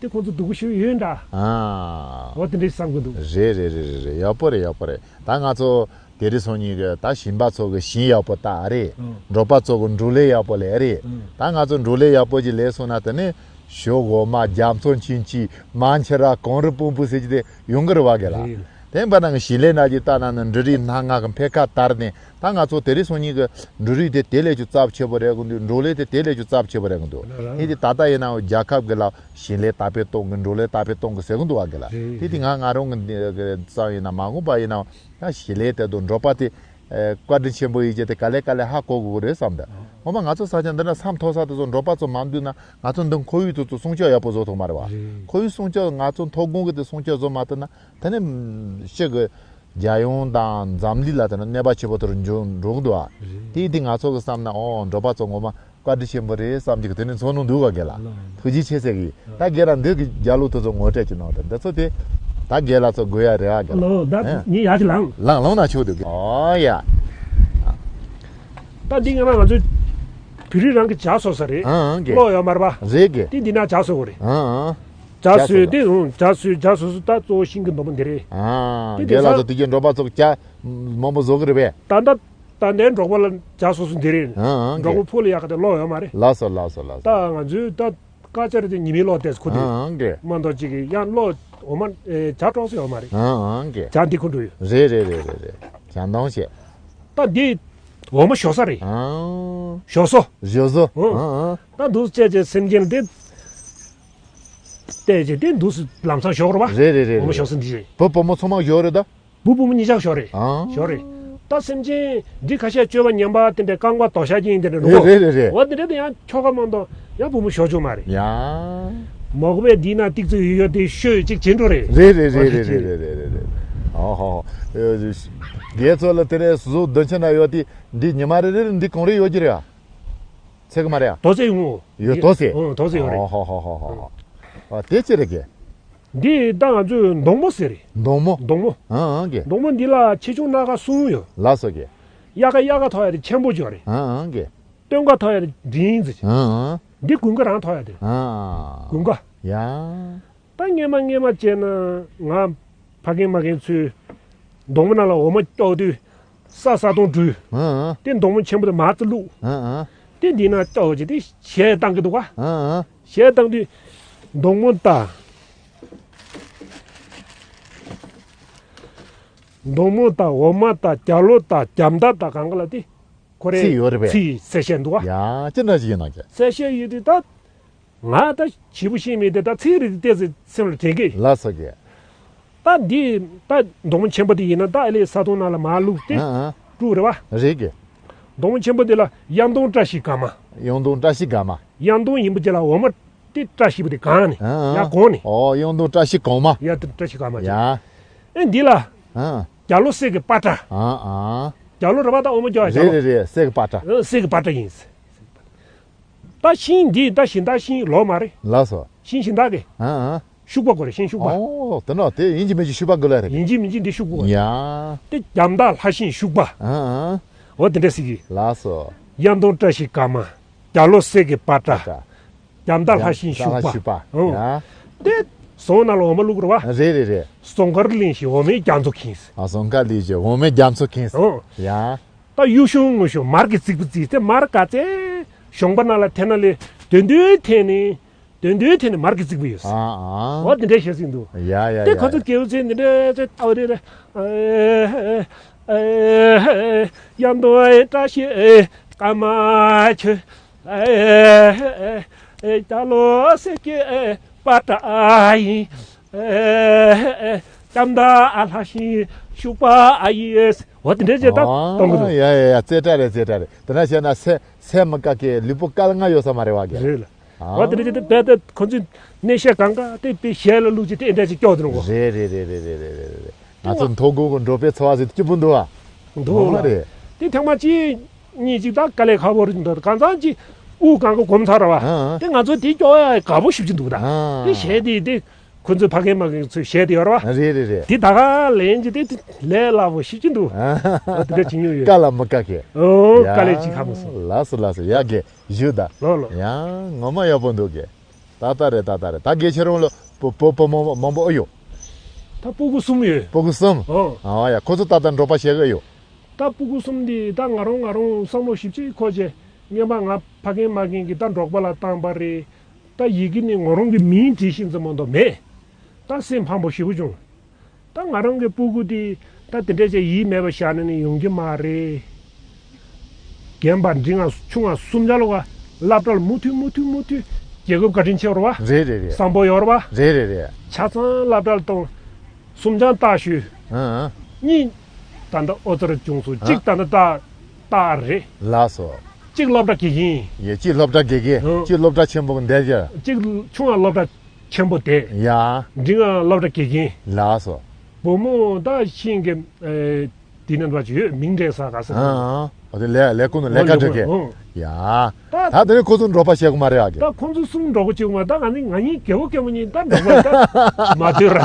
དེ་ཁོང་ཚོ་སྡུག་པོ་ཞིག་ཡོད་འདྲ། ཨ། འོ་དེ་འདྲས་བསམ་གི་འདུག་རེད་རེད་རེད་རེད་རེད་ཡག་པོ་རེད་ཡག་པོ་རེད། ད་ང་ཚོ་དེ་རིང་སང་ཉིན་གི་ད་ཞིང་པ་ཚོ་གི་ཞིང་ཡག་པོ་བཏགས་རེད། ཨང་། འབྲོག་པ་ཚོ་གི་འབྲོག་ལས་ཡག་པོ་ལས་རེད། ཨང་། ད་ང་ཚོ་འབྲོག་ལས་ཡག་པོ་ཅིག་ལས་སོང་ན་དེ་ནས་ཞོ་འོ་མ་རྒྱ་མཚོ་ཆུན་ཆུན་མ་ཁྱི་ར་གངས་རི་སྤུན་སྤུན་ཟེར་གྱི་དེ་ཡོང་གི་རེད་བ་གི་ལ། རེད། དེ་འབའ་ནང་གི་ཞིང་ལས་ན་གྱི་ལྟ་ན་ནི་འབྲུ་རིགས་སྣ་ལྔ་གི་འཕེལ་ཁ་དར་ནས། ད་ང་ཚོ་དེ་རིང་སང་ཉིན་གྱི་འབྲུ་རིགས་དེ་དེ་ལས་ཀྱི་རྩ་ཆེ་བོ་རེད་གི་འདུག་འབྲོག་ལས་དེ་དེ་ལས་ཀྱི་རྩ་ཆེ་བོ་རེད་གི་འདུག་ཨེ་དེ་ད་ལྟ་ཡིན་ནའང་རྒྱལ་ཁབ་ཀྱི་ལ་ཞིང་ལས་དར་སྤེལ་གཏོང་གི་འབྲོག་ལས་དར་སྤེལ་གཏོང་གི་ཟེར་གི་འདུག་བ་གི་ལ། རེད། དེ་དེ་ང་ང་རང་གི་འདི་གི་རྩ་ཡིན་ན་མ་འོངས་པ་ཡིན་ནའང་ད་ཞིང་ལས་དེ་དང་འབྲོག་པ་དེ་བཀའ་དྲིན་ཆེན་པོ་ཡིན་རྒྱུ་དེ་ག་ལེ་ག་ལེ་ཧ་གོ་དགོས་གི་རེད་བསམ་ད། ཨོ་ངོ་མ་ང་ཚོ་ས་ཆ་འདི་འདྲ་ས་མཐོ་ས་དེ་ཚོ་འབྲོག་པ་ཚོ་མ་འདུས་ན་ང་ཚོ་འདི་ཁོར་ཡུག་དེ་ཚོ་སྲུང་སྐྱོབ་ཡག་པོ་བཟོ་ཐུབ་མ་རེད་བ། རེད། ཁོར་ཡུག་སྲུང་སྐྱོབ་ང་ཚོ་མཐོ་སྒང་གི་དེ་སྲུང་སྐྱོབ་བཟོ་མ་ཐུབ་ན། དེ་ནས་ཕྱི་གི་རྒྱལ་ཡོངས་དང་འཛམ་གླིང་ལ་དེ་ནས་གནོད་པ་ཆེ་པོ་དེར་འགྲོ་འགྲོ་གི་འདུག་ཨ། རེད། དེ་དེ་ང་ཚོ་གི་བསམ་ན་ཨོ་འབྲོག་པ་ཚོ་ངོ་མ་བཀའ་དྲིན་ཆེན་པོ་རེད་བསམ་གྱི་དེ་ནས་འཚོ་ནུས་འདུག་ག་གེ་ལ། ལགས། ཐུགས་རྗེ་ཆེ་ཟེར་གི། ད་གེ་ར་འདི་གི་རྒྱ་ལོ་དེ་ཚོ་ངོ་སྤྲད་ཀྱི་ནང་དེ་འདི་ཚོ་དེ་ད་གེ་ལ་ཚོ་དགོས་ཡ་རེད་ཨ་གེ་ལ། ལོ་ད་ཨེ། ངས་ཡ་ཅི་ལང་། ལང་ལང་ན་ཆོག་འདུག་གི། ཨོ་ཡ། ད་འདི་ངས་མ་ང་ཚོའི་བོད་རིགས་རང་གི་ཇ་བཟོ་ས་རེད། ཨང་གེ། གློག་ཡོད་མ་རེད་པ། རེད་གེ། དེ་འདི་ན་ཇ་བཟོ་དགོས་རེད། ཨང་ཨང་། ཇ་བཟོས་ཏེ་ཨང་ཇ་བཟོས་ཇ་བཟོས་སུ་ད་གཙོ་བོ་ཤིང་གི་འདོམ་པོ་འདི་རེད། ཨང་། དེ་རྒན་ལགས་ཚོ་དེ་གའི་འབྲོག་པ་ཚོ་ཇ་མང་པོ་བཟོ་གི་རེད་པས། ད་ད་ད་ནས་འབྲོག་པ་ལ་ཇ་བཟོ་སུ་འདི་རེད། ཨང་ཨང་། འབྲོག་པ་ཕུ་ལ་ཡག་ག་དེ་གློག་ཡོད་མ་རེད། ལགས་སོ་ལགས་སོ་ལགས་སོ། ད་ང་ཚོའི་ད་དཀར་ཆ་རེད་དེ་ཉི་མའི་གློག་དེ་ཁུ་དེ། ཨང་ཨང་གེ། མ་གཏོགས་ཅིག་གི་ཡང་གློག་འོ་མ་ཨེ་ཇ་གྲོགས་སུ་ཡོད་མ་རེད། ཨང་ཨང་གེ། ཇ་འདི་ཁུ་འགྲོ་ཡོད། རེད་རེད་རེད་རེད་རེད། ཇ་འདང་བྱེད། ད་འདི་འོ་མ་ཞོ་ས་རེད། ཨང་། ཞོ་སོ། ཞོ་སོ། ཨང་ཨང་། ད་འདུག་སེ་བྱས་བྱས་སེམས་ཅན་དེ། བལྟས་བྱས་དེ་འདུག་སེ་ལམ་སང་ཞོག་རེད་པ། རེད་རེད་རེད་འོ་མ་རེད། ཞོ་ས་འདི་རེད། བུ་བུ་མོ་ཚང་མ་ཞོག་རེད་ད། བུ་བུ་མོ་གཉིས་ཆག་ཞོག་རེད། ཨང་། ཞོག་རེད། ད་སེམས་ཅན་འདི་ཁ་ཤས་སྤྱོད་པ་ཉམས་པ་དེ་འདྲའི་རྐང་པ་དོ་ཤ་ཅན་དེ་འདྲ་རེད་རེད་རེད་རེད། འོ་དེ་འདྲ་དེ་ཡང་ཁྱོ་ག་མང་དོ་ཡང་བུ་མོ་ཞོག་ཆོག་མ་རེད། ཡ། མོག་པས་འདི་ན་ཏིག་ཙི་ཡོད་ཡོད་དེ་ཤོད་ཅིག་བྱེད་འགྲོ་རེད། རེད་རེད་རེད་རེད་རེད་རེད་རེད། ཨོ་ཧོ། རྒན་ཚོ་ལ་དེ་ནས་གཟུགས་འདོན་ཆེན་ན་ཡོད་དེ་འདི་ཉི་མ་རེ་རེ་འདི་གང་རེ་ཡོད་ཀྱི་རེད་ཨ། ཚེ་གི་མ་རེད་ཨ། དོ་ཚེ་ཡོང་ངོ་། ཡོད་དོ་ཚེ། ཨོ་དོ་ཚེ་ཡོད་རེད། ཨོ་ཧོ་ཧོ་ཧོ་ཧོ། ཨ་དེ་ཅི་རེད་གི། འདི་ད་ང་ཚོས་མདོང་མོ་ཟེར་རེད། མདོང་མོ། མདོང་མོ། ཨང་ཨང་གི། མདོང་མོ་འདི་ལ་ཆེ་ཆུང་སྣ་ཁ་གསུམ་ཡོད། ལགས་སོ་གི། དབྱར་ཁ་དབྱར་ཁ་ཐོག་ཡ་དེ་ཆེན་པོ་ཅིག་ཡོད་རེད། ཨང་ཨང་གི། སྟོན་ཁ་ཐོག་ཡ་དེ་འབྲིང་ཙི་ཅིག་ཨང་ཨང་། འདི་དགུན་ཁ་རང་ཐོག་ཡ་དེ་རེད། ཨང་། དགུན་ཁ། ཡ། ད་སྔས་མ་སྔས་མ་བྱས་ན་ང་ཕ་རྒན་མ་རྒན་ཚོས་མདོང་མོ་ནང་ལ་འོ་མ་སྐྱོག་དུས་ས་ས་དོང་བྲུས། ཨང་། དེ་མདོང་མོ་ཆེན་པོ་དེ་མར་ཙི་བླུགས། ཨང་ཨང་། དེ་འདི་ན་སྐྱོག་བྱས་དེ་གཞས་བཏང་གི་འདུག་ག་ཨང་ཨང་། གཞས་བཏང་དུས་མདོང་མོ་དང་། མདོང་མོ་དང་འོ་མ་དང་རྒྱ་ལོ་དང་རྒྱ་མདའ་དང་གང་ག་ལ་དེ་ཁོ་རེ་ཚིག་ཡོད་རེད་པས། ཚིག་གསལ་བཤད་འདུག་ག་ཡ་ཅི་འདྲ་ཞིག་ཡིན་ནམ་ཀྱེ། གསལ་བཤད་ཡོད་དུས་ད། ང་ད་བྱིས་པོ་ཤེས་མེད་དེ་ད་ཚིག་རིགས་དེ་ཏོག་ཙམ་སེམས་ལ་དྲན་གི། ལགས་སོ་ཀྱེ། ད་འདི་ད་མདོང་མོ་ཆེན་པོ་དེ་ཡིན་ན་ད་ཨ་ལས་ས་དོང་ནང་ལ་མར་བླུགས་ཏེ་ཨ་ཨ་བཀྲུ་རེད་བ། རེད་ཀྱེ། མདོང་མོ་ཆེན་པོ་དེ་ལ་གཡང་མདོང་བཀྲ་ཤིས་དགའ་མ། གཡང་མདོང་བཀྲ་ཤིས་དགའ་མ། གཡང་མདོང་ཡིན་པ་ཅིག་ལ་འོ་མ་དེ་བཀྲ་ཤིས་པོ་དེ་གང་ནི་ཨ་ཨ་ཡ་གོང་ནི། ཨོ་གཡང་མདོང་བཀྲ་ཤིས་གོང་མ། ཡ་དེ་བཀྲ་ཤིས་གོང་མ་ཅིག་ཡ། ཨེ་འདི་ལ་ཨ་རྒྱ་ལོ་གསེར་གྱི་པ་ཏྲ། ཨ་ཨ། རྒྱ་ལོ་རེད་བ་ད་འོ་མ་རྒྱག་རྒྱ་རེད་ལོ། རེད་རེད་གསེར་གྱི་པ་ཏྲ། ཨ་གསེར་གྱི་པ་ཏྲ་ཡིན། ད་ཤིང་འདི་ད་ཤིང་ད་ཤིང་ལོ་མ་རེད། ལགས་སོ། ཤིང་ཤིང་ད་གི། ཨ་ཨ། ཤུག་པ་དགོས་རེད་ཤིང་ཤུག་པ། ཨོ་དེ་ནོ་དེ་ཡིན་གྱི་མིན་གྱི་ཤུག་པ་དགོས་ལ་རེད། ཡིན་གྱི་མིན་གྱི་འདི་ཤུག་པ་དགོས་རེད། ཡ། དེ་རྒྱ་མདའ་ལྷ་ཤིང་ཤུག་པ། ཨ་ཨ། འོ་དེ་འདྲ་ཟིག་གི། ལགས་སོ། གཡང་མདོང་བཀྲ་ཤིས་དགའ་མ། རྒྱ་ལོ་གསེར་གྱི་པ་ཏྲ། པ་ཏྲ། རྒྱ་མདའ་ལྷ་ཤིང་ཤུག་པ། ལྷ་ཤུག་པ། ཨོ། ཡ། དེ་ཟོང་ནང་ལ་འོ་མ་བླུག་རེད་བ། རེད་རེད་རེད། ཟོང་དཀར་གླིང་ཞིག་འོ་མའི་རྒྱ་མཚོ་ཁེངས། ཨ་ཟོང་དཀར་གླིང་ཞིག་འོ་མའི་རྒྱ་མཚོ་ཁེངས། ཨོ། ཡ། ད་གཡུ་གཞོང་ངུ་གཞོང་མར་གྱི་རྩིག་པ་རྩིག་དེ་མར་ག་ཚད་གཞོང་པ་ནང་ལ་འཐེན་ན་ལས་དོན་དུས་འཐེན་ནས་དོན་དུས་འཐེན་ནས་མར་གྱི་རྩིག་པ་ཡོད། ཨ་ཨ། འོ་དེ་འདྲའི་བཤད་ཟིན་འདུག་ཡ་ཡ་ཡ། དེ་ཁོ་ཚོ་སྐྱེ་བོ་ཚོས་འདི་འདྲའི་ཚོད་ལྟ་བ་རེད་རེད། ཡང་དུ་བཀྲ་ཤིས་ཀ་མ་ཆོས། རྒྱ་ལོ་གསེར་གྱི་པ་ཏྲ་ཡིན། ལྕམ་དང་ཨ་ལྷ་ཤིང་ཤུག་པ་ཨ་ཡེས། འོ་དེ་འདྲས་བྱས་ད་གཏོང་གི་འདུག་ཡ་ཡ་ཡ་རྩེ་གྲ་རེད་རྩེ་གྲ་རེད། དེ་འདྲ་བྱས་ན་སེ་སེ་མི་དཀའ་གི་ལུས་པོ་དཀའ་ལ་ང་ཡོད་ས་མ་རེད་བ་གི། རེད་ལ། ཨ། འོ་དེ་འདྲས་བྱས་ད་ད་ཁོ་ཚོས་གནས་བཤད་གང་ག་དེ་དཔེ་ཞལ་ལ་བླུགས་ཅིག་དེ་འདྲས་ཅིག་སྐྱོག་དེ་ནོ་གོ། རེད་རེད། ང་ཚོ་མཐོ་སྒང་གི་འབྲོག་པའི་འཚོ་བ་ཟེར་སྐྱིད་པོ་འདུག་ཨ། འདུག་ལ། དེ་ཐེངས་མ་གཅིག་གཉིས་གཅིག་ད་དཀའ་ལས་ཁག་པོ་རེད་འདུག་གང་ཚང་གཅིག་དབུགས་གང་ག་གོམས་ཚར་བ། ཨ་ཨ། དེ་ང་ཚོ་དེ་སྐྱོག་ཡ་དགའ་པོ་ཞིབ་ཅིག་འདུག་ད། ཨ་ཨ། དེ་གཞས་དེ་དེ་ཁོ་ཚོས་ཕ་རྒན་མ་རྒན་ཚོས་གཞས་དེ་ཡོད་ར་བ། རེད་རེད་རེད། དེ་ད་ག་ལེན་གྱི་དེ་ལས་སླ་པོ་ཞིབ་ཅིག་འདུག་ཨ་དེ་འདྲ་བྱེད་མྱོང་ཡོད། དཀའ་ལ་མི་དཀའ་གི། ཨོ་ཡ། དཀའ་ལས་ཅིག་ཁག་མི་སོང་། ལགས་སོ་ལགས་སོ་ཡ་གི་ཞུ་ད། ལོ་ལོ། ཡ་ངོ་མ་ཡག་པོ་འདུག་གི། ད་ལྟ་རེད་ད་ལྟ་རེད། ད་དགེ་ཁྱེད་རང་ལ་བུ་བུ་བུ་མོ་མང་པོ་ཨེ་ཡོད། ད་སྤུ་གུ་གསུམ་ཡོད། སྤུ་གུ་གསུམ། ཨོ། ཨ་ཡ་ཁོ་ཚོ་ད་ལྟ་འབྲོག་པ་བྱེད་གི་ཡོད། ད་སྤུ་གུ་གསུམ་འདི་ད་ང་རང་ང་རང་བསམ་བློ་ཞིབ་ཅིག་འཁོར་རྗེས་སྔོན་མ་ང་ཕ་རྒན་མ་རྒན་གྱིས་ད་འབྲོག་པ་ལ་བཏང་པ་རེད། ད་ཡི་གེ་ནི་ང་རང་གི་མིང་བྲིས་ཤིང་ཙམ་མ་གཏོགས་མེད། ད་སེམས་ཕམ་པོ་ཞེ་པོ་བྱུང་། ད་ང་རང་གི་སྤུ་གུ་དེ་ད་དེ་འདྲ་ཅིག་ཡིད་མེད་པ་བཞག་ནས་ནི་ཡོང་གི་མ་རེད། རྒན་པ་འབྲིང་ང་ཆུང་ང་གསུམ་ཆ་ལོ་ག་སློབ་གྲྭ་ལ་མུ་མཐུད་མུ་མཐུད་མུ་མཐུད་རྒྱལ་ཁབ་བཀའ་དྲིན་ཆེ་བ་རེད་བ། རེད་རེད་རེད། བསམ་པོ་ཡོད་རེད་བ། རེད་རེད་རེད། ཆ་ཚང་སློབ་གྲྭ་ལ་གཏོང་། གསུམ་ཆ་ལྟག་ཞུས། ཨ་ཨ། གཉིས་ད་ལྟ་ཨོ་ཙར་བྱུང་སོང་། ཨ། གཅིག་ད་ལྟ་ལྟ་ལྟ་རེད། ལགས་སོ། གཅིག་སློབ་གྲྭ་དགེ་རྒན་ཡིན། ཡ་གཅིག་སློབ་གྲྭ་དགེ་རྒན། ཨ། གཅིག་སློབ་གྲྭ་ཆེན་པོ་འདིར་ཡ། གཅིག་ཆུང་བ་སློབ་གྲྭ་ཆེན་པོ་དེ། ཡ། འབྲིང་བ་སློབ་གྲྭ་དགེ་རྒན། ལགས་སོ། བུ་མོ་ད་ཤིང་གི་ཨེ་དེ་ནས་འདྲ་ཅིག་ཡོད། མིང་འདྲེན་ས་ག་ས། ཨ་ཨ། ཨོ་དེ་ལས་ལས་ཁུངས་ནས་ལས་ཀ་འགྲོ་མཁན། ཨོ། ཡ། ད་ད་དེ་ནས་ཁོ་ཚོ་འབྲོག་པ་བྱེད་དགོས་མ་རེད་ཨ་གི། ད་ཁོ་ཚོ་གསུམ་འབྲོག་པ་བྱེད་དགོས་མ་རེད། ད་ང་ནི་ང་གཉིས་རྒད་པོ་རྒད་མོ་གཉིས་ད་འབྲོག་པ་ད་མ་སྡོད་ར།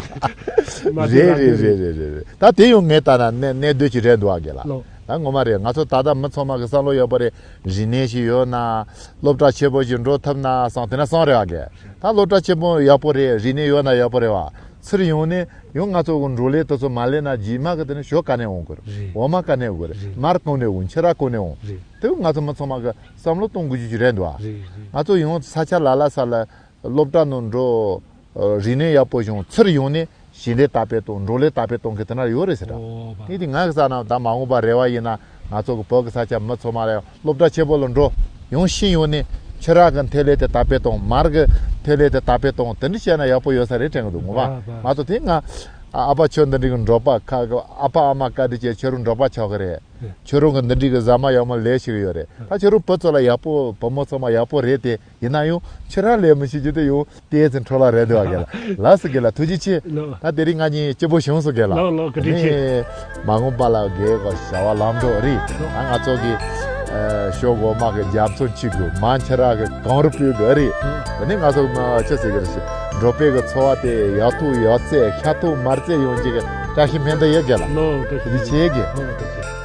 མ་སྡོད་ར། རེད་རེད་རེད་རེད་རེད། ད་དེ་ཡང་ངས་ལྟ་ན་གནད་གནད་སྡོད་ཅིག་རེད་འདུག་ཨ་གི་ལ། ལོ། ད་ངོ་མ་རེད། ང་ཚོ་ད་ལྟ་མི་ཚང་མ་གི་བསམ་བློ་ཡག་པོ་རེད། རིག་གནས་ཤིག་ཡོད་ན། སློབ་གྲྭ་ཆེན་པོ་ཞིག་འགྲོ་ཐུབ་ན་བསམ་དེ་ན་བསམ་རེད་ཨ་གི། ད་སློབ་གྲྭ་ཆེན་པོ་ཡག་པོ་རེད། རིག་གནས་ཡོད་ན་ཡག་པོ་རེད་བ། ཚུར་ཡོང་ནས་ཡང་ང་ཚོ་གི་འབྲོག་ལས་དེ་ཚོ་མ་ལས་ན་རྗེས་མ་གི་དེ་ནས་ཞོ་ག་ནས་འོང་དགོས་རེད། རེད། འོ་མ་ག་ནས་འོང་དགོས་རེད། རེད། མར་གང་ནས་འོང་། ཕྱུར་ར་གང་ནས་འོང་། རེད། དེ་ང་ཚོ་མི་ཚང་མ་གི་བསམ་བློ་གཏོང་དགོས་རྒྱུ་ཅིག་རེད་འདུག་ཨ། རེད་རེད། ང་ཚོ་ཡང་ས་ཆ་ལ་ལ་ས་ལ་སློབ་གྲྭ་ནང་འགྲོ། རིག་གནས་ཡག་པོ་བྱུང་ཚུར་ཡོང་ནས་ཞིང་ལས་དར་སྤེལ་གཏོང་། འབྲོག་ལས་དར་སྤེལ་གཏོང་གི་དེ་འདྲ་ཡོད་རེད་ཟེར་ད། ཨོ་བ། དེ་དེ་ང་གི་ས་ན་ད་མ་འོངས་པ་རེ་བ་ཡིན་ན་ང་ཚོ་གི་བོད་གི་ས་ཆ་མི་ཚང་མ་ལ་ཡང་སློབ་གྲྭ་ཆེན་པོ་ལ་འགྲོ། ཡང་ཤིང་ཡོང་ནས་ཕྱུར་ར་གི་འཐེ་ལེ་དེ་དར་སྤེལ་གཏོང་། མར་གི་འཐེ་ལེ་དེ་དར་སྤེལ་གཏོང་། དེ་འདྲ་བྱས་ན་ཡག་པོ་ཡོད་ས་རེད་དྲན་གི་འདུག་ངོ་མ། ང་ཚོ་དེ་ང་ཨ་ཨ་ཕ་ཁྱོད་འདི་འདྲ་གི་འབྲོག་པ་ཁ་གི་ཨ་ཕ་ཨ་མ་བཀའ་དྲིན་ཆེ་ཁྱོད་རང་འབྲོག་པ་ཆགས་གི་རེད། ཁྱོད་རང་གི་འདི་འདྲ་གི་ཟ་མ་ཡག་མོ་ལས་ཤིག་ཡོད་རེད། ད་ཁྱོད་རང་བུ་ཚོ་ལ་ཡག་པོ་བུ་མོ་ཚང་མ་ཡག་པོ་རེད་དེ། ཡིན་ན་ཡང་ཕྱུར་ར་ལས་མི་ཤེས་རྒྱུ་དེ་ཡང་ལྟས་ཚེ་འཕྲོ་བརླག་རེད་འདུག་ཨ་གི་ལ། ལགས་སོ་གི་ལ། ཐུགས་རྗེ་ཆེ། ལགས། ད་དེ་རིང་ང་གཉིས་སྐྱིད་པོ་བྱུང་སོང་གི་ལ། ལགས་ལགས། བཀའ་དྲིན་ཆེ། ནས་མ་འོངས་པ་ལ་རྒས་གོ་བྱ་བ་ལམ་འགྲོ་རེད། ད་ང་ཚོ་གི་ཨ་ཞོ་འོ་མ་གི་རྒྱ་མཚོ་འཁྱིལ་དགོས། མ་ཕྱུར་ར་གི་གངས་རི་སྤོས་དགོས་རེད། དེ་ནས་ང་ཚོ་མ་ཅི་ཟེར་གི་རེད་ཤི། འབྲོག་པའི་གི་འཚོ་བ་དེ་ཡག་ཐོག་ཡག་བརྩེགས་ཤ་ཐོག་མར་བརྩེགས་ཡོང་རྒྱུ་གི་བཀྲ་ཤིས་སྨོན་འདུན་ཡོད་གི་ལ། ལགས་ལགས། བཀའ་དྲིན་ཆེ། ཐུགས་རྗེ་ཆེ་གི། ལགས་ཐུགས་རྗེ་ཆེ།